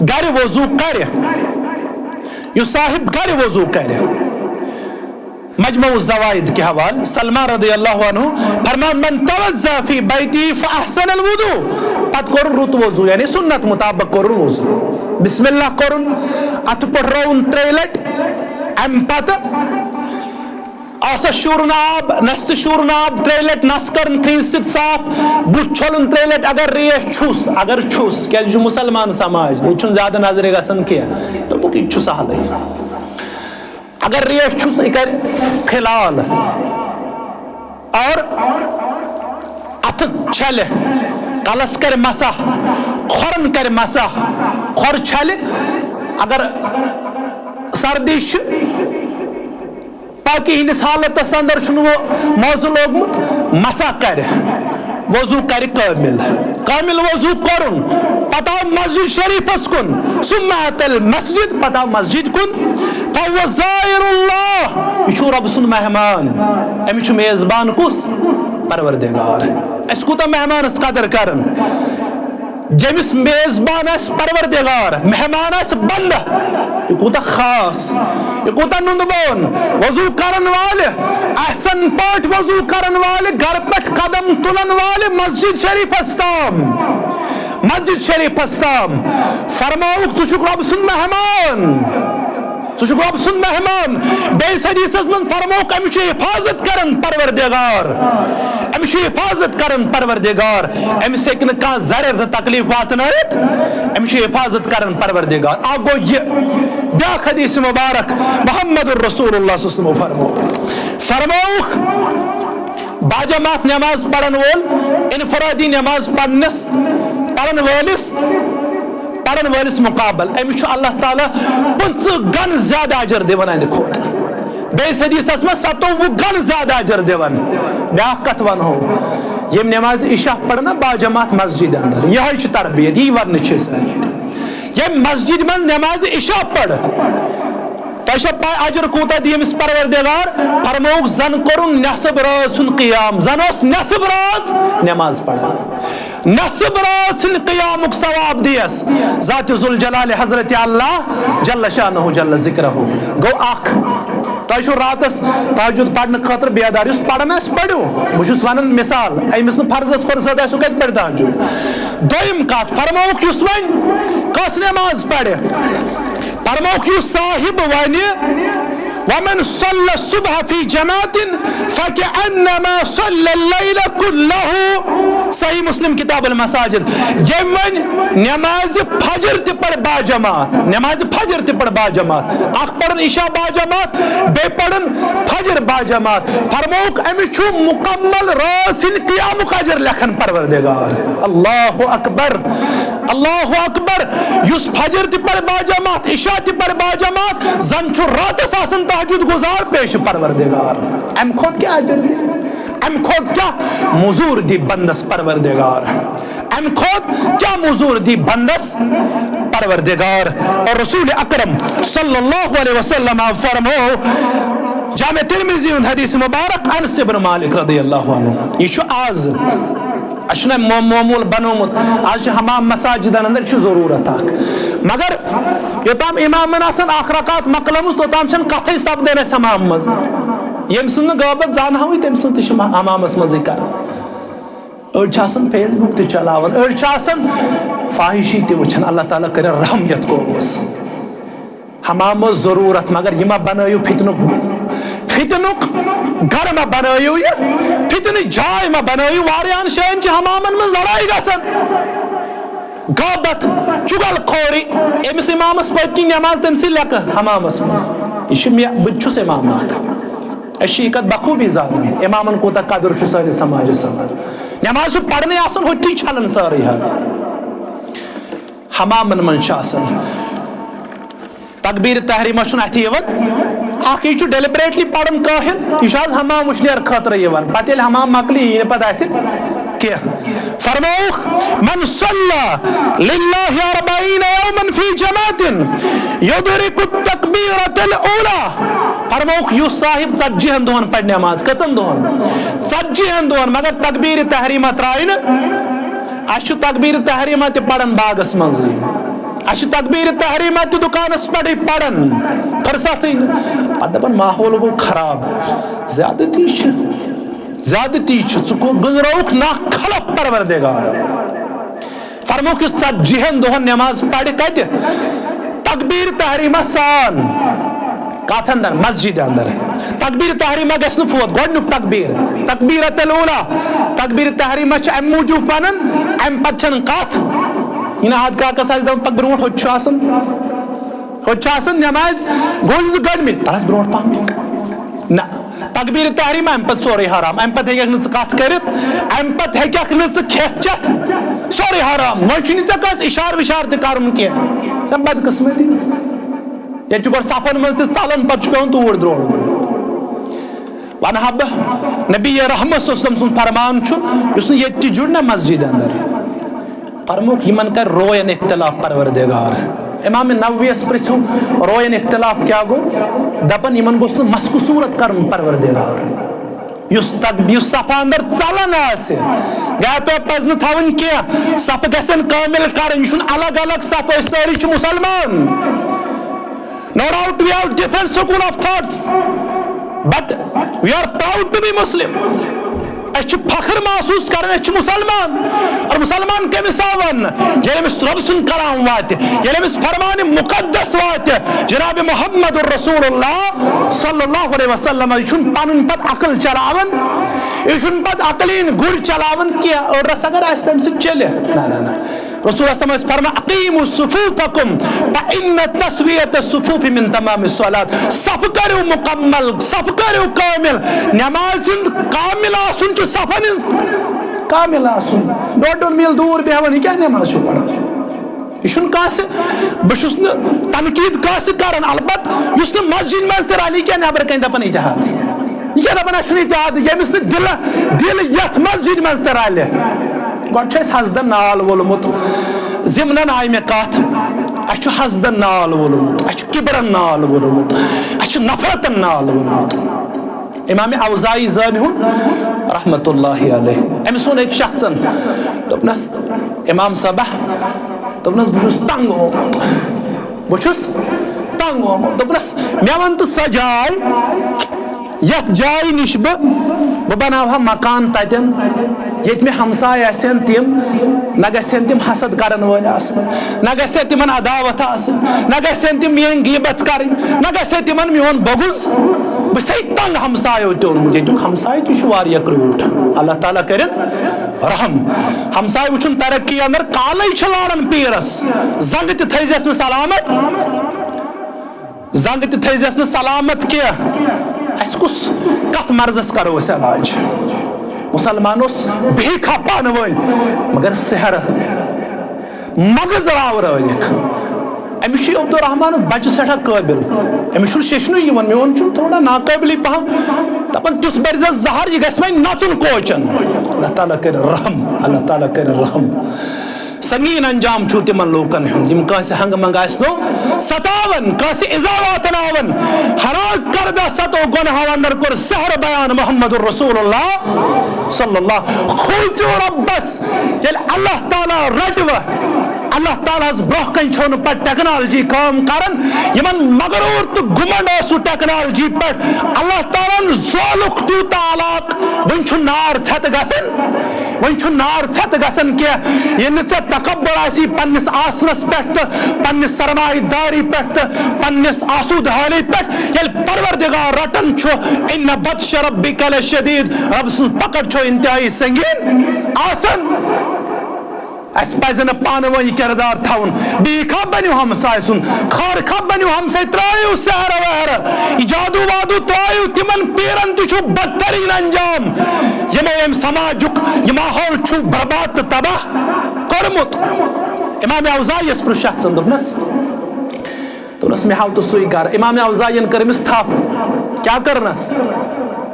گرِ وضو کرِ، یُس صاحب گرِ وضو کرِ، مجمع الزوائد کے حوالے سلمان رضی اللہ عنہ فرمان، من توضا فی بیتی فاحسن الوضو، پتہٕ کوٚرُن رُت وضو، یعنی سنت مطابق کوٚرُن وضو۔ بسم اللہ کرُن، اتھٕ پٹھراوُن ترٛیٚیہِ لٹہِ، امہِ پتہٕ آسس شورُن آب، نستہِ شورُن آب، ترٛیٚیہِ لٹہِ نس کرٕنۍ تھرِ سۭتۍ صاف، بُتھ چھۄلُن ترٛیٚیہِ لٹہِ۔ اگر ریش چھُس، اگر چھُس، کیازِ یہِ چھُ مسلمان سماج، ییٚتہِ چھُنہٕ زیادٕ نظرِ گژھان کینٛہہ، دوٚپُکھ یہِ تہِ چھُ سہلٕے۔ اگر ریش چھُس، یہِ کرِ فی الحال اور اتھٕ چھلہِ، کلس کرِ مسح، کھۄرن کرِ مسح، کھۄر چھلہِ۔ اگر سردی چھِ، پاکی ہٕنٛدِس حالتس اندر چھُنہٕ وۄنۍ موزٕ لوگمُت، مسح کرِ، وضو کرِ کٲمل۔ کامل وضو کرُن، پتہٕ آو مسجد شریفس کُن، ثم اتى المسجد، پتہٕ آو مسجد کُن، فهو زائر اللہ، یہِ چھُ رۄب سُنٛد مہمان۔ أمِس چھُ میزبان کُس؟ پروردگار۔ أسۍ کوٗتاہ مہمانس قدر کران؟ ییٚمِس میزبان آسہِ پروردگار، مہمان آسہِ بندہ، یہِ کوٗتاہ خاص، یہِ کوٗتاہ نُندٕ بون۔ وضو کرن والہِ، احسن پٲٹھۍ وضو کرن والہِ، گرٕ پٮ۪ٹھ قدم تُلن والہِ مسجد شریفس تام، مسجد شریفس تام۔ فرماوُکھ، ژٕ چھُکھ رۄب سُنٛد مہمان، ژٕ چھُکھ رۄب سُنٛد مہمان۔ بیٚیِس حدیثس منٛز فرمووُکھ، أمِس چھُ حفاظت کران پروردگار، أمِس چھُ حفاظت کران پروردگار، أمِس ہیٚکہِ نہٕ کانٛہہ ضرر تہٕ تکلیف واتنٲیِتھ، أمِس چھُ حفاظت کران پروردگار۔ اکھ گوٚو یہِ۔ بیٛاکھ حدیث مبارک، محمد رسول اللہ صلی اللہ علیہ وسلم فرموو، فرمووُکھ، باجماعت نماز پرن وول، انفرادی نماز پرنس، پرن وٲلِس، پرن وٲلِس مقابل، أمِس چھُ اللہ تعالیٰ پٕنٛژٕہ گن زیادٕ اجر دِوان اَمہِ کھۄتہٕ۔ بیٚیِس حدیثس منٛز ستووُہ گن زیادٕ اجر دِوان۔ بیٛاکھ کتھ ونہو، ییٚمۍ نماز عشاء پٔر نا باجماعت مسجد اندر، یِہوٚے چھِ تربیت، یی وننہٕ چھِ أسۍ آمٕتۍ۔ ییٚمۍ مسجد منٛز نماز عشاء پٔر، تۄہہِ چھا پاے اجر کوٗتاہ دِیہِ أمِس پروردگار؟ فرمووُکھ، زن کوٚرُن نصف رٲژ ہُنٛد قیام، زن اوس نصف رٲژ نماز پران۔ نصف رٲژ ہٕنٛدِ قیامُک ثواب دِیَس ذات ذوالجلال حضرت اللہ جل شانہ جل ذکرہ۔ گوٚو اکھ، تۄہہِ چھُو راتس تہجد پرنہٕ خٲطرٕ بیدار، یُس پران آسہِ پٔرِو۔ بہٕ چھُس ونان مثال، أمِس نہٕ فرضس فرضس آسہِ، سُہ کتہِ پرِ تہجد؟ دوٚیِم کتھ، فرمووُکھ یُس وۄنۍ کۄس نماز پرِ؟ فرمووُکھ یُس صاحب ونہِ، ومن صلى الصبح في جماعة فكأنما صلى الليل كله۔ صحیح مسلم کتاب المساجد۔ ییٚمۍ وۄنۍ نمازِ فجر تہِ پٔر باجماعت، نمازِ فجر تہِ پٔر باجماعت، اکھ پٔرٕن عشاء باجماعت، بیٚیہِ پٔرٕن فجر باجماعت۔ فرمووُکھ، أمِس چھُ مکمل رٲژ ہٕنٛدِ قیامُک اجر لیکھان پروردگار۔ اللہ اکبر، اللہ اکبر۔ یُس فجر تہِ پرِ باجماعت، عشاء تہِ پرِ باجماعت، زن چھُ راتس آسان تہجد گزار پیش پروردگار۔ امہِ کھۄتہٕ کیٛاہ اجر دِ؟ امہِ کھۄتہٕ کیٛاہ مزوٗر دِ بندس پروردگار؟ امہِ کھۄتہٕ کیٛاہ مزوٗر دِ بندس پروردگار؟ اور رسول اکرم صلی اللہ علیہ وسلم فرمو، جامع ترمذی ہُنٛد حدیث مبارک، انس ابن مالک رضی اللہ عنہ۔ یہِ چھُ آز، اَسہِ چھُنہ مو-، معموٗل بنومُت، آز چھِ حمام مساجدن اندر، یہِ چھُ ضروٗرت اکھ۔ مگر یوٚتام امامن آسن اکھ رکعت مۄکلٲمٕژ، توٚتام چھنہٕ کتھٕے سپدان اَسہِ حمام منٛز۔ ییٚمۍ سٕنٛز نہٕ غٲبت زانہوٕے، تٔمۍ سٕنٛز تہِ چھِ حمامس منٛزٕے کران۔ أڑۍ چھِ آسان Facebook تہِ چلاوان، أڑۍ چھِ آسان فاحشی تہِ وٕچھان۔ اللہ تعالیٰ کٔرِن رحم یتھ قومس۔ حمامس ضروٗرت، مگر یہِ ما بنٲیِو فتنُک، فتنُک گرٕ ما بنٲیِو یہِ، فتنٕچ جاے ما بنٲیِو۔ واریاہن جاین چھِ حمامن منٛز لڑایہِ گژھان۔ غٲبت، چُغل خوری، أمِس امامس پٔتۍ کِنۍ نماز، تٔمۍ سٕے لیکہٕ حمامس منٛز۔ یہِ چھُ مےٚ، بہٕ تہِ چھُس امام اکھ۔ أسۍ چھِ یہِ کتھ بخوٗبی زانان، امامن کوٗتاہ قدر چھُ سٲنِس سماجس اندر۔ نماز چھُ پرنٕے آسان، ہوٚتھی چھلان سٲرٕے حظ۔ حمامن منٛز چھُ آسان۔ تکبیر تحریمہ چھُنہٕ اَتھِ یِوان۔ اکھ، یہِ چھُ deliberately پرُن کٲہِل، یہِ چھُ آز حمام وٕشنیر خٲطرٕ یِوان۔ پتہٕ ییٚلہِ حمام مۄکلہِ، یہِ یی نہٕ پتہٕ اَتھِ کینٛہہ۔ فرمووُکھ، من صلى لله أربعين يوما في جماعة يدرك التكبيرة الأولى۔ فرمووُکھ، یُس صاحب ژتجی ہن دۄہن پرِ نماز، کٔژن دۄہن؟ ژتجی ہن دۄہن، مگر تکبیر تحریمہ ترٛایہِ نہٕ۔ اَسہِ چھُ تکبیر تحریمہ تہِ پران باغس منٛزٕے، اَسہِ چھُ تکبیر تحریمہ تہِ دُکانس پٮ۪ٹھٕے پران، فرصتٕے نہٕ۔ پتہٕ دپان ماحول گوٚو خراب، زیادتی چھِ، زیادتی چھِ، ژٕ کو-، گٔنزراوُکھ نا خلف پروردگار۔ فرمووُکھ، یُس ژتجی ہن دۄہن نماز پرِ کتہِ؟ تکبیر تحریمہ سان۔ کتھ اندر؟ مسجد اندر۔ تکبیر تحریمہ گژھِ نہٕ فوت، گۄڈنیُک تکبیر، تکبیرۃ الاولیٰ۔ تکبیر تحریمہ چھِ امہِ موٗجوٗب پنن، امہِ پتہٕ چھنہٕ کتھ۔ یہِ نہٕ عاد کاکس آسہِ دپان پکھ برونٛٹھ، ہوٚتہِ چھُ آسان، ہوٚتہِ چھُ آسان نمازِ، گوٚو یہِ زٕ گۄڈنِکۍ، تلس برونٛٹھ پہم پکھ۔ نہ، تکبیر تحریمہ، امہِ پتہٕ سورُے حرام، امہِ پتہٕ ہیٚککھ نہٕ ژٕ کتھ کٔرِتھ، امہِ پتہٕ ہیٚککھ نہٕ ژٕ کھٮ۪تھ چٮ۪تھ، سورُے حرام۔ وۄنۍ چھُنہٕ ژےٚ کٲنٛسہِ اشارٕ وشارٕ تہِ کرُن کینٛہہ۔ ژےٚ بدقسمتی۔ ییٚتہِ چھُ گۄڈٕ صفن منٛز تہِ ژلان، پتہٕ چھُ پٮ۪وان توٗرۍ درٛوڈُن۔ ونہٕ ہا بہٕ، نبی رحمت صلی اللہ علیہ وسلم سُنٛد فرمان چھُ، یُس نہٕ ییٚتہِ تہِ جُڑ نہ مسجد اندر، فرمووُکھ، یِمن کرِ روین اختلاف پروردگار۔ امام نوویس پرژھِو، روین اختلاف کیٛاہ گوٚو؟ دپان، یِمن گوٚژھ نہٕ مسکہٕ صورت کرُن پروردگار۔ یُس تک-، یُس صفہٕ اندر ژلان آسہِ، گرِ پٮ۪ٹھ پزِ نہٕ تھاوٕنۍ کینٛہہ، صفہٕ گژھن کٲمل کرٕنۍ۔ یہِ چھُنہٕ الگ الگ صف، أسۍ سٲری چھِ مسلمان۔ No doubt we have different school of thoughts, but we are proud to be Muslim. أسۍ چھِ فخر محسوس کران، أسۍ چھِ مسلمان۔ اور مسلمان کٔمِس آو وننہٕ؟ ییٚلہِ أمِس رۄب سُنٛد کلام واتہِ، ییٚلہِ أمِس فرمان مقدس واتہِ، جناب محمد رسول اللہ صلی اللہ علیہ وسلم۔ یہِ چھُنہٕ پنُن پتہٕ عقل چلاوان، یہِ چھُنہٕ پتہٕ عقلین گُرۍ چلاوان کینٛہہ۔ أڑرس اگر آسہِ تمہِ سۭتۍ چلہِ، نہ، نہ، نہ۔ رسول اکرم ٲسۍ فرمان، "اقیموا صفوفکم فإن تسویۃ الصفوف من تمام الصلاۃ"۔ صف کٔرِو مکمل، صف کٔرِو کٲمل۔ نماز ہُنٛد کامل آسُن چھُ صفن ہٕنٛز کامل آسُن۔ ڈوٚڈ ڈوٚڈ میٖل دوٗر بیٚہوان، یہِ کیٛاہ نماز چھُ پران؟ یہِ چھُنہٕ کٲنٛسہِ، بہٕ چھُس نہٕ تنقید کٲنٛسہِ کران، البتہ یُس نہٕ مسجد منٛز تہِ رلہِ، یہِ کیٛاہ نٮ۪برٕ کنہِ دپان اتحاد؟ یہِ کیٛاہ دپان، اسہِ چھُنہٕ اتحاد؟ ییٚمِس نہٕ دِلہٕ، دِل یتھ مسجد منٛز تہِ رلہِ۔ گۄڈٕ چھُ اسہِ حسدن نال وولمُت، ضمنن آیہِ مےٚ کتھ، اسہِ چھُ حسدن نال وولمُت، اسہِ چھُ کبرن نال وولمُت، اسہِ چھُ نفرتن نال وولمُت۔ امام اوزاعی زٲنۍ ہُنٛد رحمت اللہ علیہ، أمِس ووٚن أکۍ شخصن، دوٚپنس، "امام صٲبہ"، دوٚپنس، "بہٕ چھُس تنگ آمُت، بہٕ چھُس تنگ آمُت"، دوٚپنس، "مےٚ وَن تہٕ سۄ جاے، یَتھ جایہِ نِش بہٕ، بہٕ بناوہا مکان تَتٮ۪ن، ییٚتہِ مےٚ ہمساے آسن تِم، نہ گژھن تِم حسد کرن وٲلۍ آسٕنۍ، نہ گژھِ تِمن عداوت آسٕنۍ، نہ گژھن تِم میٲنۍ غیبت کرٕنۍ، نہ گژھِ تِمن میون بغض۔ بہٕ چھُسے تنگ ہمسایو تہِ اوٚنمُت، ییٚتیُک ہمسایہِ تہِ چھُ واریاہ کرٛوٗٹھ۔" اللہ تعالیٰ کٔرِن رحم۔ ہمسایہِ وٕچھُن ترقی اندر، کالے چھِ لاران پیٖرس، زنٛگہٕ تہِ تھٲیزٮ۪س نہٕ سلامت۔ زنٛگ تہِ تھٲیزٮ۪س نہٕ سلامت کینٛہہ۔ اَسہِ کُس، کتھ مرضس کرو أسۍ علاج؟ مسلمان اوس بیٚیہِ کھا پانہٕ ؤنۍ، مگر سحر مغز راورٲوِکھ۔ أمِس چھُ عبدالرحمانس بچہٕ سٮ۪ٹھاہ قٲبِل، أمِس چھُنہٕ شیٚچھنُے یِوان، میون چھُنہٕ تھوڑا ناقٲبلٕے پہم۔ دپان، "تیُتھ بٔرۍزٮ۪س زہر، یہِ گژھِ وۄنۍ نژُن کوچن۔" اللہ تعالیٰ کٔرِن رحم، اللہ تعالیٰ کٔرِن رحم۔ سنگین انجام چھُ تِمن لوٗکن ہُنٛد، یِم کٲنٛسہِ ہنٛگہٕ منٛگہٕ آسنو ستاوان، کٲنٛسہِ ایذا واتناوان۔ ہلاک کردہ ستو گۄنہو اندر کوٚر سحر بیان محمد رسول اللہ صلی اللہ۔ کھوژِو رۄبس، ییٚلہِ اللہ تعالیٰ رٹوٕ، اللہ تعالیٰ ہس برونٛہہ کنہِ چھو نہٕ پتہٕ ٹیکنالوجی کٲم کران۔ یِمن مغرور تہٕ گُمنڈ اوسوٕ ٹیکنالوجی پٮ۪ٹھ، اللہ تعالیٰ ہن زولُکھ تیوٗتاہ علاقہٕ، وۄنۍ چھُ نار ژھٮ۪تہٕ گژھان۔ وۄنۍ چھُ نار ژھٮ۪تہٕ گژھان کینٛہہ۔ ییٚلہِ نہٕ ژےٚ تکبر آسی پننِس آسنس پٮ۪ٹھ تہٕ پننِس سرمایہ داری پٮ۪ٹھ تہٕ پننِس آسودٕ حالی پٮ۪ٹھ، ییٚلہِ پروردگار رٹان چھُ، ان بطش ربک لشدید، رب سٕنٛز پکڑ چھو انتہائی سنگین آسان۔ اسہِ پزِ نہٕ پانہٕ ؤنۍ یہِ کردار تھاوُن۔ بیٚیہِ کھا بٔنِو ہمساے سُنٛد، خٲر کھا بٔنِو ہمساے، ترٲیِو سحر وحر، یہِ جادو وادو ترٲیِو، تِمن پیرن تہِ چھُ بدترین انجام، یِمو أمۍ سماجُک یہِ ماحول چھُ برباد تہٕ تباہ کوٚرمُت۔ امام اوزاعیس پرُژھ شخصن، دوٚپنس، دوٚپنس، "مےٚ ہاو تہٕ سُے گرٕ۔" امام اوزاعین کٔر أمِس تھپھ۔ کیٛاہ کٔرنس؟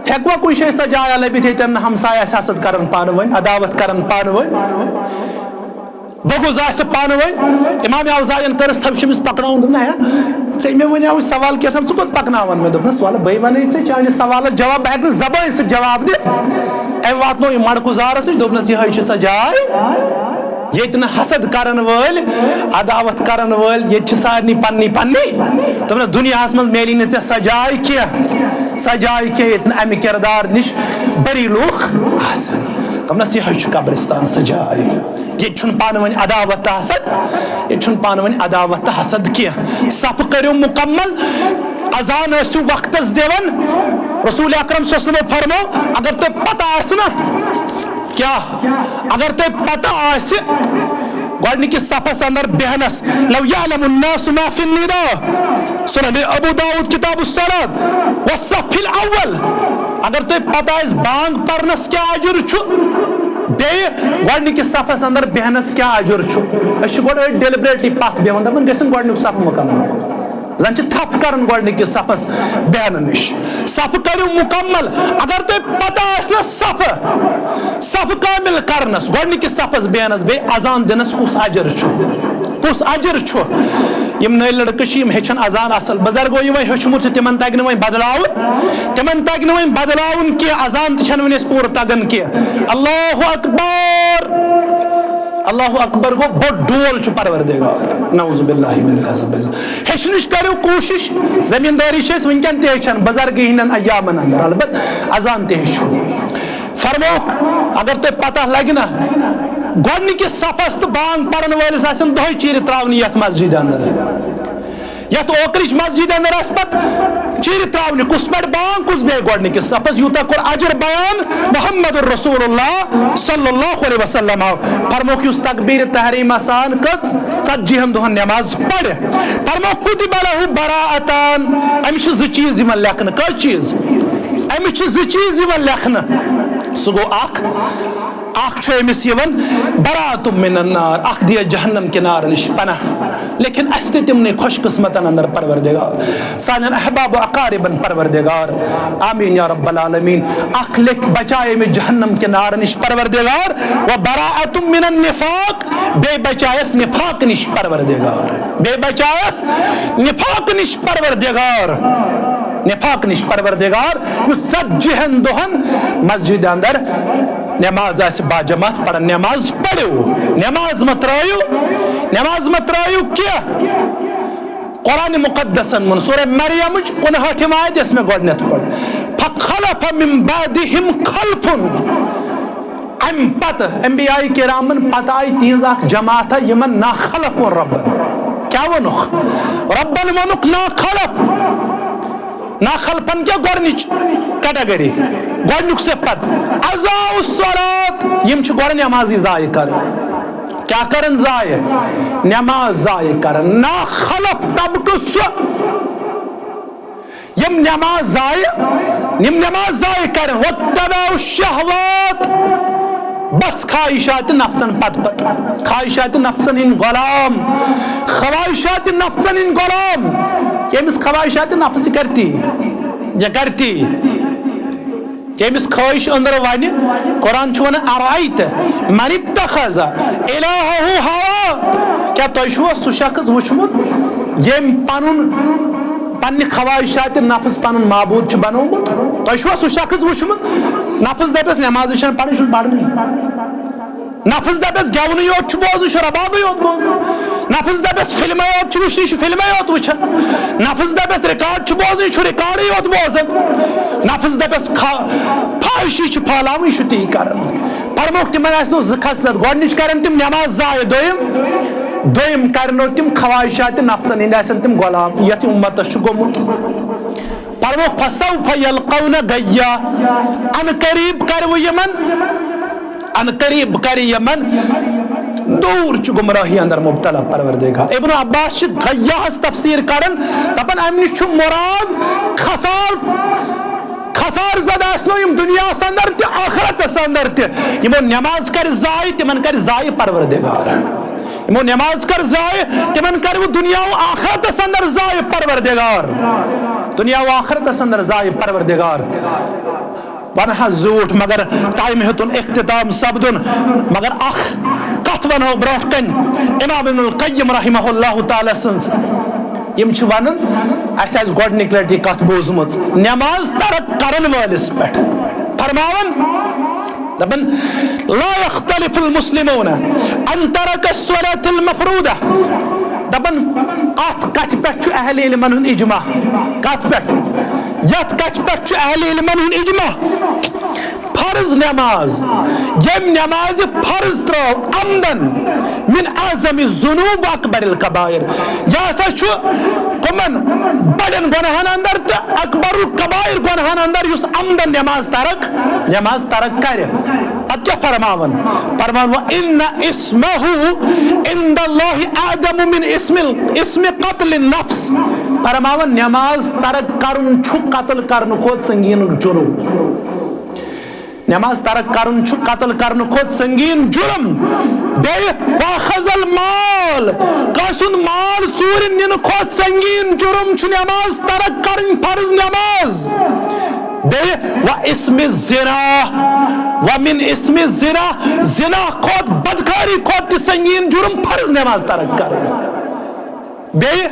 ہیٚکوا کُنہِ جایہِ سۄ جایا لٔبِتھ، ییٚتٮ۪ن نہٕ ہمسایہِ آسہِ حسد کران پانہٕ ؤنۍ، عداوت کران پانہٕ ؤنۍ، بغض آسہِ پانہٕ ؤنۍ؟ امام اوزاعین کٔرٕس تھپھ، چھُ أمِس پکناوُن، دوٚپُن، "ہے، ژےٚ مےٚ وَنیٛاو سوال کیٛاہ تام، ژٕ کوٚت پکناوان مےٚ؟" دوٚپنس، "وَلہٕ بَے وَنے ژےٚ چانہِ سوالس جواب، بہٕ ہیٚکہٕ نہٕ زبٲنۍ سۭتۍ جواب دِتھ۔" أمۍ واتنو یہِ مڑکُزارس نِش، دوٚپنس، "یِہوٚے چھِ سۄ جاے، ییٚتہِ نہٕ حسد کرن وٲلۍ، عداوت کرن وٲلۍ، ییٚتہِ چھِ سارنٕے پننی پننی۔" دوٚپنس، "دُنیاہس منٛز میلی نہٕ ژےٚ سۄ جاے کینٛہہ، سۄ جاے کینٛہہ، ییٚتہِ نہٕ امہِ کردار نِش بری لوٗکھ آسن۔" دوٚپنَس، یِہوٚے چھُ قبرستان سُہ جاے۔ ییٚتہِ چھُنہٕ پانہٕ ؤنۍ عداوت تہٕ حسد، ییٚتہِ چھُنہٕ پانہٕ ؤنۍ عداوت تہٕ حسد کینٛہہ۔ صفہٕ کٔرِو مُکمل، اذان ٲسِو وقتس دِوان۔ رسول اکرم صلی اللہ علیہ وسلمو فرمو، اگر تۄہہِ پتہ آسہِ نا، کیٛاہ؟ اگر تۄہہِ پتہ آسہِ گۄڈنِکِس صفس اندر بیہنس، لو یعلم الناس ما فی النداء، سنن ابو داؤد کتاب الصلاۃ والصف الاول، اگر تۄہہِ پتہ آسہِ بانگ پرنس کیٛاہ اجر چھُ، بیٚیہِ گۄڈنِکِس صفس اندر بیہنس کیٛاہ اجر چھُ، أسۍ چھِ گۄڈٕ أڑۍ deliberately پتھ بیہوان، دپان گژھن گۄڈنیُک صف مُکمل۔ زن چھِ تھپھ کران گۄڈنِکِس صفس بیہنہٕ نِش۔ صفہٕ کٔرِو مُکمل۔ اگر تۄہہِ پتہ آسہِ نا صفہٕ، صفہٕ کامل کرنس، گۄڈنِکِس صفس بیہنس، بیٚیہِ اذان دِنس کُس اجر چھُ، کُس اجر چھُ۔ یِم نٔوۍ لڑکہٕ چھِ، یِم ہیٚچھن اذان اصل۔ بزرگو یہِ وۄنۍ ہیوٚچھمُت چھُ، تِمن تگہِ نہٕ وۄنۍ بدلاوُن، تِمن تگہِ نہٕ وۄنۍ بدلاوُن کینٛہہ۔ اذان تہِ چھنہٕ وۄنۍ اَسہِ پوٗرٕ تگان کینٛہہ۔ اللہ اکبر۔ اللہ اکبر گوٚو بوٚڑ ڈول چھُ پروردگار۔ نعوذ باللہ من غضب اللہ۔ ہیٚچھنٕچ کٔرِو کوٗشِش، زٔمیٖندٲری چھِ أسۍ وٕنکٮ۪ن تہِ ہیٚچھان بزرگی ہٕنٛدٮ۪ن ایامن اندر، البتہ اذان تہِ ہیٚچھِو۔ فرمووُکھ، اگر تۄہہِ پتہ لگہِ نا، گۄڈنِکِس صفس تہٕ بانگ پرن وٲلِس آسن دۄہے چیٖرِ تراونہِ یتھ مسجدِ اندر۔ یتھ اوکرٕچ مسجد اندر آسہِ پتہٕ چیٖرِ تراونہِ، کُس پرِ بانگ، کُس بیٚہہِ گۄڈنِکِس صفس۔ یوٗتاہ کوٚر اجر بیان محمد رسول اللہ صلی اللہ علیہ وسلم۔ فرمووُکھ، یُس تکبیر تحریمہ سان کٔژ ژتجی ہن دۄہن نماز پرِ، فرمووُکھ، کتب لہ براءتان، أمِس چھِ زٕ چیٖز یِوان لیکھنہٕ۔ کٔژ چیٖز؟ أمِس چھِ زٕ چیٖز یِوان لیکھنہٕ۔ سُہ گوٚو اکھ، اکھ چھُ أمِس یِوان براءت من النار، اکھ دِیا جہنم کہِ نارٕ نِش پناہ۔ لیکن اسہِ تہِ تِمنٕے خوش قسمتن اندر پروردگار، سانٮ۪ن احباب و اقاربن پروردگار، آمین یا رب العالمین۔ اکھ لیکھ بچایے مےٚ جہنم کہِ نارٕ نِش پروردگار، و براءت من النفاق، بیٚیہِ بچایس نفاق نِش پروردگار، بیٚیہِ بچایس نفاق نِش پروردگار، نفاق نِش پروردگار، یُس ژتجی ہن دۄہن مسجد اندر نماز آسہِ باجماعت پران، نماز پٔرِو، نماز مہ ترٲیِو، نماز مہ ترٲیِو کینٛہہ۔ قرآن مقدسن منٛز سورہ مریمٕچ کُنہٲٹھِم آیت یۄس مےٚ گۄڈٕنٮ۪تھ پٔر، فخلف من بعدہم خلف، امہِ پتہٕ انبیاء کرامن پتہٕ آیہِ تِہنٛز اکھ جماعتہ یِمن ناخلف ووٚن ربن۔ کیٛاہ ووٚنُکھ؟ ربن ووٚنُکھ ناخلف۔ ناخلفن کیا گۄڈنِچ category، گۄڈنیُک صفت، اضاعوا الصلاۃ، یِم چھِ گۄڈٕ نمازٕے ضایع کران۔ کیا کران ضایع؟ نماز ضایع کران۔ ناخلف طبقہٕ سُہ، یِم نماز ضایع، یِم نماز ضایع کران۔ واتبعوا الشہوات، بس خواہشات نفسن پتہٕ پتہٕ، خواہشات نفسن ہٕنٛدۍ غلام، خواہشات نفسن ہٕنٛدۍ غلام۔ ییٚمِس خواہشات نفس کرتی، یا کرتی، ییٚمِس خواہش أنٛدرٕ ونہِ، قرآن چھُ ونان، ارأیت من اتخذ الہہ ہوا، کیا تۄہہِ چھُوا سُہ شخص وُچھمُت ییٚمۍ پنُن، پننہِ خواہشات نفس پنُن معبوٗد چھُ بنومُت؟ تۄہہِ چھُوا سُہ شخص وُچھمُت؟ نفس دپٮ۪س نمازٕے چھنہٕ پرٕنۍ، چھُنہٕ پرنٕے۔ نفس دپٮ۪س گٮ۪ونٕے یوت چھُ بوزُن، چھُ ربابٕے یوت بوزُن۔ نفس دپٮ۪س فلمے یوت چھُ وٕچھُن، چھُ فلمے یوت وٕچھان۔ نفس دپٮ۪س ریکارڈ چھُ بوزُن، چھُ ریکارڈٕے یوت بوزان۔ نفس دپٮ۪س خا-، فحاشی چھُ پھٲلاوٕنۍ، چھُ تی کران۔ فرموکھ تِمن آسہِ نہٕ زٕ خصلت، گۄڈنِچ کرن تِم نماز ضایع، دوٚیِم، دوٚیِم کرنو تِم خواہشات نفسن ہٕنٛدۍ آسن تِم غلام، یتھ امتس چھُ گوٚمُت۔ فرموکھ، فسوف یلقون غیا، ان قریب کرِ وۄنۍ یِمن، ان قریب کرِ یِمن دوٗر چھُ گمراہی اندر مبتلا پروردگار۔ ابن عباس چھِ غیاہس تفسیر کران، دپان امہِ نِش چھُ مراد خسار، خسار زد آسنو یِم دُنیاہس اندر تہِ آخرتس اندر تہِ۔ یِمو نماز کرِ ضایع، تِمن کرِ ضایع پروردگار۔ یِمو نماز کر ضایع، تِمن کر وۄنۍ دُنیا و آخرتس اندر ضایع پروردگار۔ دُنیا و آخرتس اندر ضایع پروردگار۔ ونہٕ حظ زیوٗٹھ، مگر ٹایم ہیوٚتُن اختتام سپدُن، مگر اکھ کتھ ونو برونٛٹھ کنہِ امام ابن القیم رحمہ اللہ تعالیٰ سٕنٛز۔ یِم چھِ ونان، اسہِ آسہِ گۄڈنِکۍ لٹہِ یہِ کتھ بوٗزمٕژ، نماز ترک کرن وٲلِس پٮ۪ٹھ۔ فرماوان، دپان، لا یختلف المسلمون ان ترک الصلاۃ المفروضہ۔ دپان، اتھ کتھِ پٮ۪ٹھ چھُ اہل علمن ہُنٛد اجماع۔ کتھ پٮ۪ٹھ؟ یتھ کتھِ پٮ۪ٹھ چھُ اہل علمن ہُنٛد اجماع۔ فرض نماز، ییٚمۍ نمازِ فرض ترٲو عمدن، من اعظم الذنوب و اکبر الکبائر۔ یہِ ہسا چھُ کٕمن بڑٮ۪ن گۄناہن اندر تہٕ اکبر الکبائر گۄناہن اندر، یُس عمدن نماز ترک، نماز ترک کرِ۔ پتہٕ کیٛاہ فرماوان؟ فرمان، و ان اسمہ عند اللہ اعظم من اسم، اسم قتل النفس۔ فرماوان، نماز ترک کرُن چھُ قتل کرنہٕ کھۄتہٕ سنگین جرم۔ نماز ترک کرُن چھُ قتل کرنہٕ کھۄتہٕ سنگین جرم۔ بیٚیہِ واخذ المال، کٲنٛسہِ ہُنٛد مال ژوٗرِ نِنہٕ کھۄتہٕ سنگین جرم چھُ نماز ترک کرٕنۍ، فرض نماز۔ بیٚیہِ و اسم الزنا، و من اسم الزنا، زنا کھۄتہٕ، بدکاری کھۄتہٕ تہِ سنگین جرم فرض نماز ترک کرٕنۍ۔ بیٚیہِ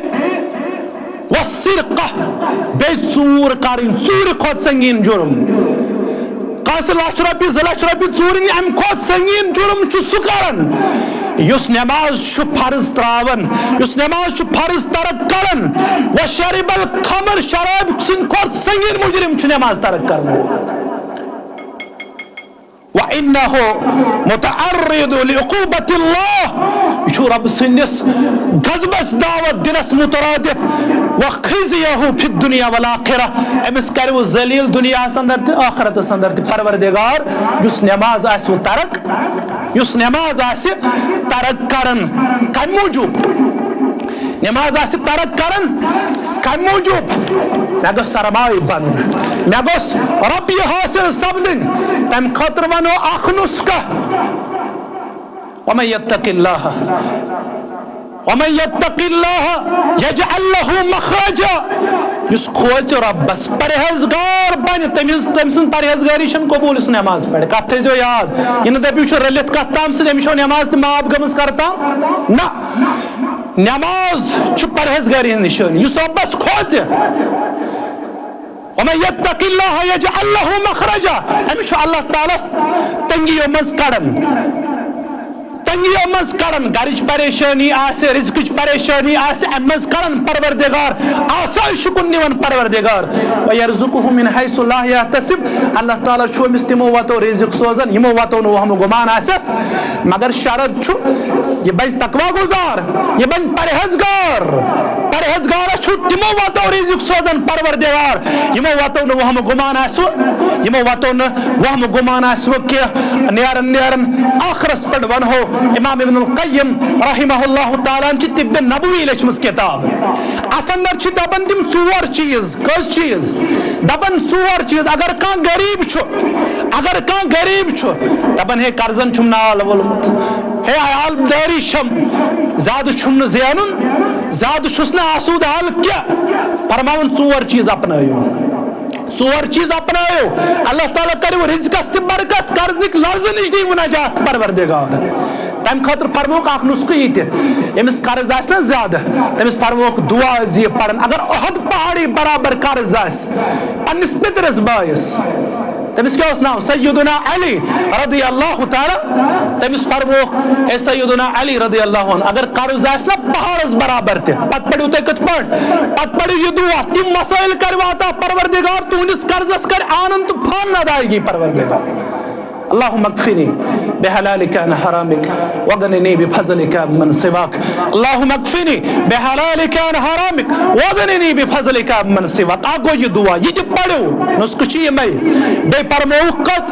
والسرقہ، بیٚیہِ ژوٗر کرٕنۍ، ژوٗرِ کھۄتہٕ سنگین جرم۔ کٲنٛسہِ لچھ رۄپیہِ، زٕ لچھ رۄپیہِ ژوٗرِ نِنۍ، امہِ کھۄتہٕ سنگین جرم چھُ سُہ کران، یُس نماز چھُ فرض تراوان، یُس نماز چھُ فرض ترک کران۔ وشرب الخمر، شراب سٕنٛدِ کھۄتہٕ سنگین مجرم چھُ نماز ترک کران۔ وانہ متعرض لعقوبۃ اللہ، یہِ چھُ رب سٕنٛدِس غضبس دعوت دِنس مترادف۔ وخزیہ فی الدنیا والآخرہ، أمِس کرِ ذلیل دنیاہس اندر تہِ آخرتس اندر تہِ۔ پروردگار، یُس نماز آسہِ وۄنۍ ترک، یُس نماز آسہِ ترک کران، کمہِ موٗجوٗب؟ نماز آسہِ ترک کران، کمہِ موٗجوٗب؟ مےٚ گوٚژھ سرمایہِ بنُن، مےٚ گوٚژھ رۄپیہِ حٲصِل سپدٕنۍ، تمہِ خٲطرٕ ونو اکھ نسخہٕ۔ ومن یتق اللہ، ومن یتق اللہ یجعل لہ مخرجا۔ یُس کھوژِ رۄبس، پرہیزگار بنہِ، تٔمِس، تٔمۍ سٕنٛز پرہیزگاری چھنہٕ قبول یُس نماز پرِ۔ کتھ تھٲیزیو یاد، یہِ نہٕ دٔپِو، یہِ چھُ رٔلِتھ کتھ تام سۭتۍ، أمِس چھو نماز تہِ معاف گٔمٕژ کرتام۔ نہ، نماز چھُ پرہیزگاری ہٕنٛز نشٲنی۔ یُس رۄبس کھوژِ، ومن یتق اللہ یجعل لہ مخرجا، أمِس چھُ اللہ تعالیٰ ہس تنگیو منٛز کڑان، تنگیو منٛز کڑان۔ گرٕچ پریشٲنی آسہِ، رزقٕچ پریشٲنی آسہِ، امہِ منٛز کڑان پروردگار، آسٲیشہِ کُن نِوان پروردگار۔ ویرزقہ من حیث لا یحتسب، اللہ تعالیٰ چھُ أمِس تِمو وتو رزق سوزان، یِمو وتو نہٕ وہمہٕ گُمان آسٮ۪س۔ مگر شرط چھُ، یہِ بنہِ تقوی گزار، یہِ بنہِ پرہیزگار۔ پرہیزگارس چھُ تِمو وتو رزق سوزان پروردگار، یِمو وتو نہٕ وہمہٕ گُمان آسہِ، یِمو وتو نہٕ وہمہٕ گُمان آسہِ کینٛہہ۔ نیران نیران ٲخرس پٮ۪ٹھ ونہو، امام ابن القیم رحمہ اللہ تعالیٰ ہن چھِ طب نبوی لیچھمٕژ کتاب۔ اتھ اندر چھِ دپان تِم ژور چیٖز۔ کٔژ چیٖز؟ دپان ژور چیٖز۔ اگر کانٛہہ غریب چھُ، اگر کانٛہہ غریب چھُ، دپان، ہے، قرضن چھُم نال وولمُت، ہے، عیال دٲری چھم، زیادٕ چھُم نہٕ زینُن، زیادٕ چھُس نہٕ آسوٗدٕ حال کینٛہہ۔ فرماوُن، ژور چیٖز اپنٲیِو، ژور چیٖز اپنٲیِو، اللہ تعالیٰ کٔرِو رزقس تہِ برکت، قرضٕکۍ لرزٕ نِش دِیِو نجات پروردگار۔ تمہِ خٲطرٕ فرمووُکھ اکھ نسخہٕ یہِ تہِ، ییٚمِس قرض آسہِ نہ زیادٕ، تٔمِس فرمووُکھ دعا زِ یہِ پرن، اگر احد پہاڑی برابر قرض آسہِ پننِس پِترِس بٲیِس، تٔمِس کیٛاہ اوس ناو؟ سیدنا علی رضی اللہ تعالیٰ۔ تٔمِس فرمووُکھ، اے سیدنا علی رضی اللہ عنہ، اگر قرض آسہِ نہ پہاڑس برابر تہِ، پتہٕ پٔرِو تُہۍ کِتھ پٲٹھۍ؟ پتہٕ پٔرِو یہِ دعا، تِم مسائل کرِ عطا پروردگار، تُہنٛدِس قرضس کرِ آنند تہٕ فن ادائیگی پروردگار۔ اللهم اكفني بحلالك عن حرامك واغنني بفضلك عمن سواك۔ اللهم اكفني بحلالك عن حرامك واغنني بفضلك عمن سواك۔ اکھ گوٚو یہِ دعا، یہِ تہِ پٔرِو، نسخہٕ چھِ یِمے۔ بیٚیہِ فرمووُکھ کٔژ؟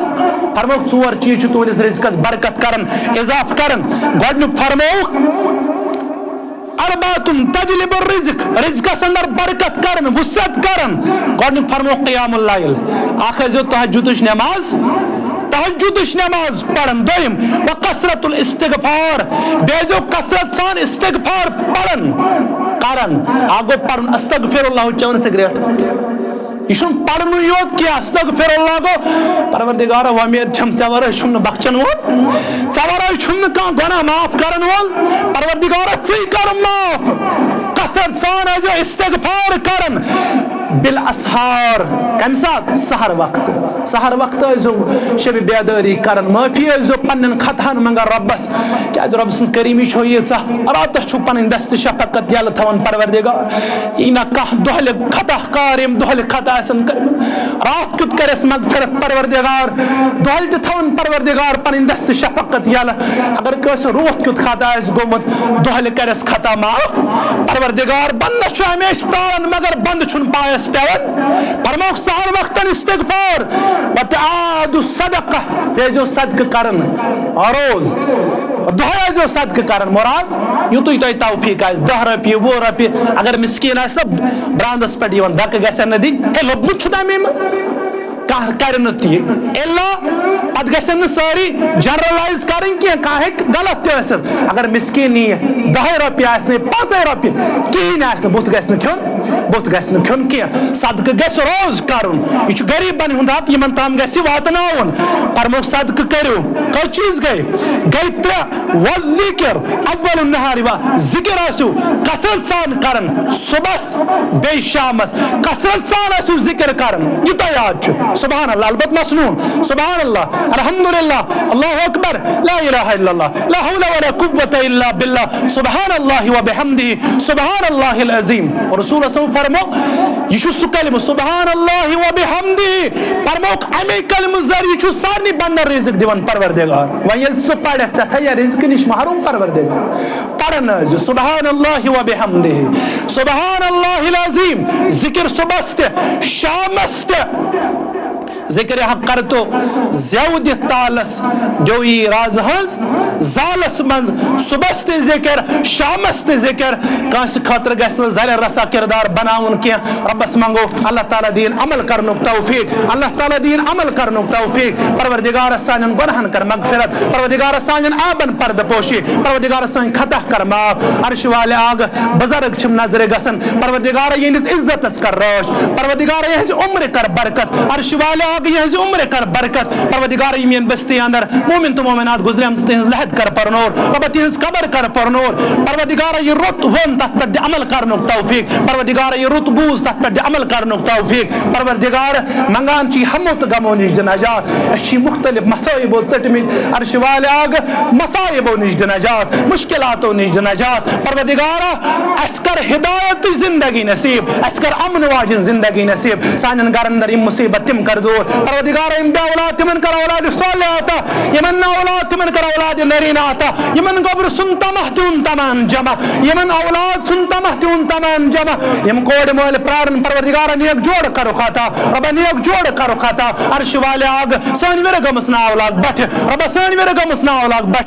فرمووُکھ ژور چیٖز چھِ تُہنٛدِس رزقس برکت کران، اضافہٕ کران۔ گۄڈٕنیُک فرمووُکھ، اربعة تجلب الرزق، رزقس اندر برکت کرن، وسعت کرن۔ گۄڈنیُک فرمو قیام اللیل، اکھ ٲسۍزیو تہجدٕچ نماز، تہجدٕچ نماز پرن۔ دوٚیِم، وکثرت الاستغفار، بیٚیہِ ٲسۍزیو کثرت سان استغفار پرن، کرن۔ اکھ گوٚو پرُن استغفر اللہ، چٮ۪وان سگریٹ۔ یہِ چھُنہٕ پرنُے یوت کینٛہہ، استغفر اللہ گوٚو، پروردگارا، وۄمید چھم ژےٚ ورٲے چھُم نہٕ بخشن وول، ژےٚ ورٲے چھُم نہٕ کانٛہہ گۄناہ معاف کرن وول، پروردگارا، ژٕے کر معاف۔ کثرت سان ٲسۍزیو استغفار کران۔ بالاسحار، کمہِ ساتہٕ؟ سحر وقتہٕ۔ سحر وقتہٕ ٲسۍزیو شبِ بیدٲری کران، معٲفی ٲسۍزیو پننٮ۪ن خطاہن منٛگان رۄبس، کیازِ رۄب سٕنٛز کریٖمی چھو ییٖژاہ۔ راتس چھُو پنٕنۍ دست شفقت یلہٕ تھاوان پروردگار، یی نہ کانٛہہ دۄہلہِ خطا کار، یِم دۄہلہِ خطا آسن کٔرمٕتۍ، راتھ کیُتھ کرٮ۪س مغفرت پروردگار، دۄہلہِ تہِ تھاوان پروردگار پنٕنۍ دست شفقت یلہٕ۔ اگر کٲنٛسہِ راتھ کیُتھ خطا آسہِ گوٚمُت، دۄہلہِ کرٮ۪س خطا معاف۔ پروردگار بندس چھُ ہمیشہِ پراران، مگر بندٕ چھُنہٕ پایس پٮ۪وان۔ فرمووُکھ سحر وقتن استغفار، وتعاد الصدقہ، بیٚیہِ ٲسۍزیو صدقہٕ کران روز، دۄہے ٲسۍزیو صدقہٕ کران۔ مراد یُتُے تۄہہِ توفیق آسہِ، دَہ رۄپیہِ، وُہ رۄپیہِ، اگر مسکین آسہِ نا براندس پٮ۪ٹھ یِوان، دکہٕ گژھن نہٕ دِنۍ، ہے لوٚبمُت چھُ تَمے منٛز۔ کانٛہہ کرِ نہٕ تہِ۔ الا پتہٕ گژھن نہٕ سٲری generalize کرٕنۍ کینٛہہ، کانٛہہ ہیٚکہِ غلط تہِ ٲسِتھ۔ اگر مسکین نِیہِ دَہے رۄپیہِ آسہِ نہٕ، پانٛژے رۄپیہِ، کِہیٖنۍ آسہِ نہٕ، بُتھ گژھِ نہٕ کھیوٚن، بُتھ گژھِ نہٕ کھیوٚن کینٛہہ۔ صدقہٕ گژھِ روز کرُن، یہِ چھُ غریٖبن ہُنٛد حق، یِمن تام گژھِ واتناوُن۔ فرمووُکھ صدقہٕ کٔرِو۔ کٔژ چیٖز گٔے؟ گٔے ترٛےٚ۔ والذکر اول النہار، وا ذکر ٲسِو کثرت سان کران صبحس بیٚیہِ شامس، کثرت سان ٲسِو ذکر کران، یوٗتاہ یاد چھُ۔ سبحان اللہ، البتہ مسنون، سبحان اللہ، الحمدللہ، اللہ اکبر، لا الہ الا اللہ، لا حول ولا قوة الا باللہ، سبحان اللہ و بحمدہ، سبحان اللہ العظیم۔ رسول صلی اللہ علیہ وسلم فرمو، یہِ چھُ سُہ کلمہٕ، سبحان اللہ و بحمدہ، فرمووُکھ، اَمے کلمہٕ ذٔریعہٕ چھُ سارنٕے بندن رزق دِوان پروردگار۔ وۄنۍ ییٚلہِ ژٕ پرکھ، ژےٚ تھایہِ رزقہٕ نِش محروم پروردگار۔ پران ٲسۍزِ سبحان اللہ و بحمدہ، سبحان اللہ العظیم، ذکر صبحس تہِ، شامس تہِ۔ ذکر حق کرتو، زیو دِتھ تالس، دیو یی راز ہنز زالس منز۔ صبحس تہِ ذکر، شامس تہِ ذکر۔ کٲنسہِ خٲطرٕ گژھِ نہٕ ذرِ رسا کردار بناوُن کینٛہہ۔ ربس منگو اللہ تعالیٰ دِیِن عمل کرنُک توفیق، اللہ تعالیٰ دِیِن عمل کرنُک توفیق۔ پروردگارس سانٮ۪ن گۄناہن کر مغفرت، پروردگارس سانٮ۪ن عابن پردٕ پوشی، پروردگارس سانۍ خطا کر معاف۔ عرش والہِ آگہٕ بزرگ چھِم نظرِ گژھن، پروردگارا یِہنٛدِس عزتس کر رٲچھ، پروردگارا یِہنٛزِ عمرِ کر برکت، عرش والہِ آگہٕ یِہنٛزِ عمرِ کر برکت۔ پروردگارا یِم یِم بستی اندر مومن تہٕ مومنات گزریمژٕ، تِہنٛز لحد کر پرنور، رۄبا تِہنٛز قبر کر پرنور۔ پروردگارا یہِ رُت ووٚن تتھ پٮ۪ٹھ دِ عمل کرنُک توفیق، پروردگارا یہِ رُت بوٗز تتھ پٮ۪ٹھ دِ عمل کرنُک توفیق۔ پروردگار منگان چھِ ہمو تہٕ غمو نِش دِ نجات، أسۍ چھِ مختلف مصٲیبو ژٔٹمٕتۍ، عرش والہِ آگہٕ مصائبو نِش دِ نجات، مشکلاتو نِش دِ نجات۔ پروردگارا، اسہِ کر ہدایتٕچ زندگی نصیب، اسہِ کر امن واجن زندگی نصیب۔ سانٮ۪ن گرن اندر یِم مصیبت تِم کر دور۔ پروردگارا، یِم بے اولاد تِمن کر اولاد صالح عطا، یِمن نہ اولاد تِمن کر اولاد نرینہ عطا، یِمن گوٚبرٕ سُنٛد طمع تِہُنٛد طمعن جمع، یِمن اولاد سُنٛد طمع تِہُنٛد طمعن جمع، یِم کورِ مٲلۍ پرارن، پروردگارا نیک جوڑ کرُکھ عطا، رۄبا نیک جوڑ کرُکھ عطا۔ عرش والہِ آگہٕ سٲنۍ وِرٕ گٔمٕژ ناو لاگ بٹھِ، رۄبا سٲنۍ وِرٕ گٔمٕژ ناو لاگ بٹھِ۔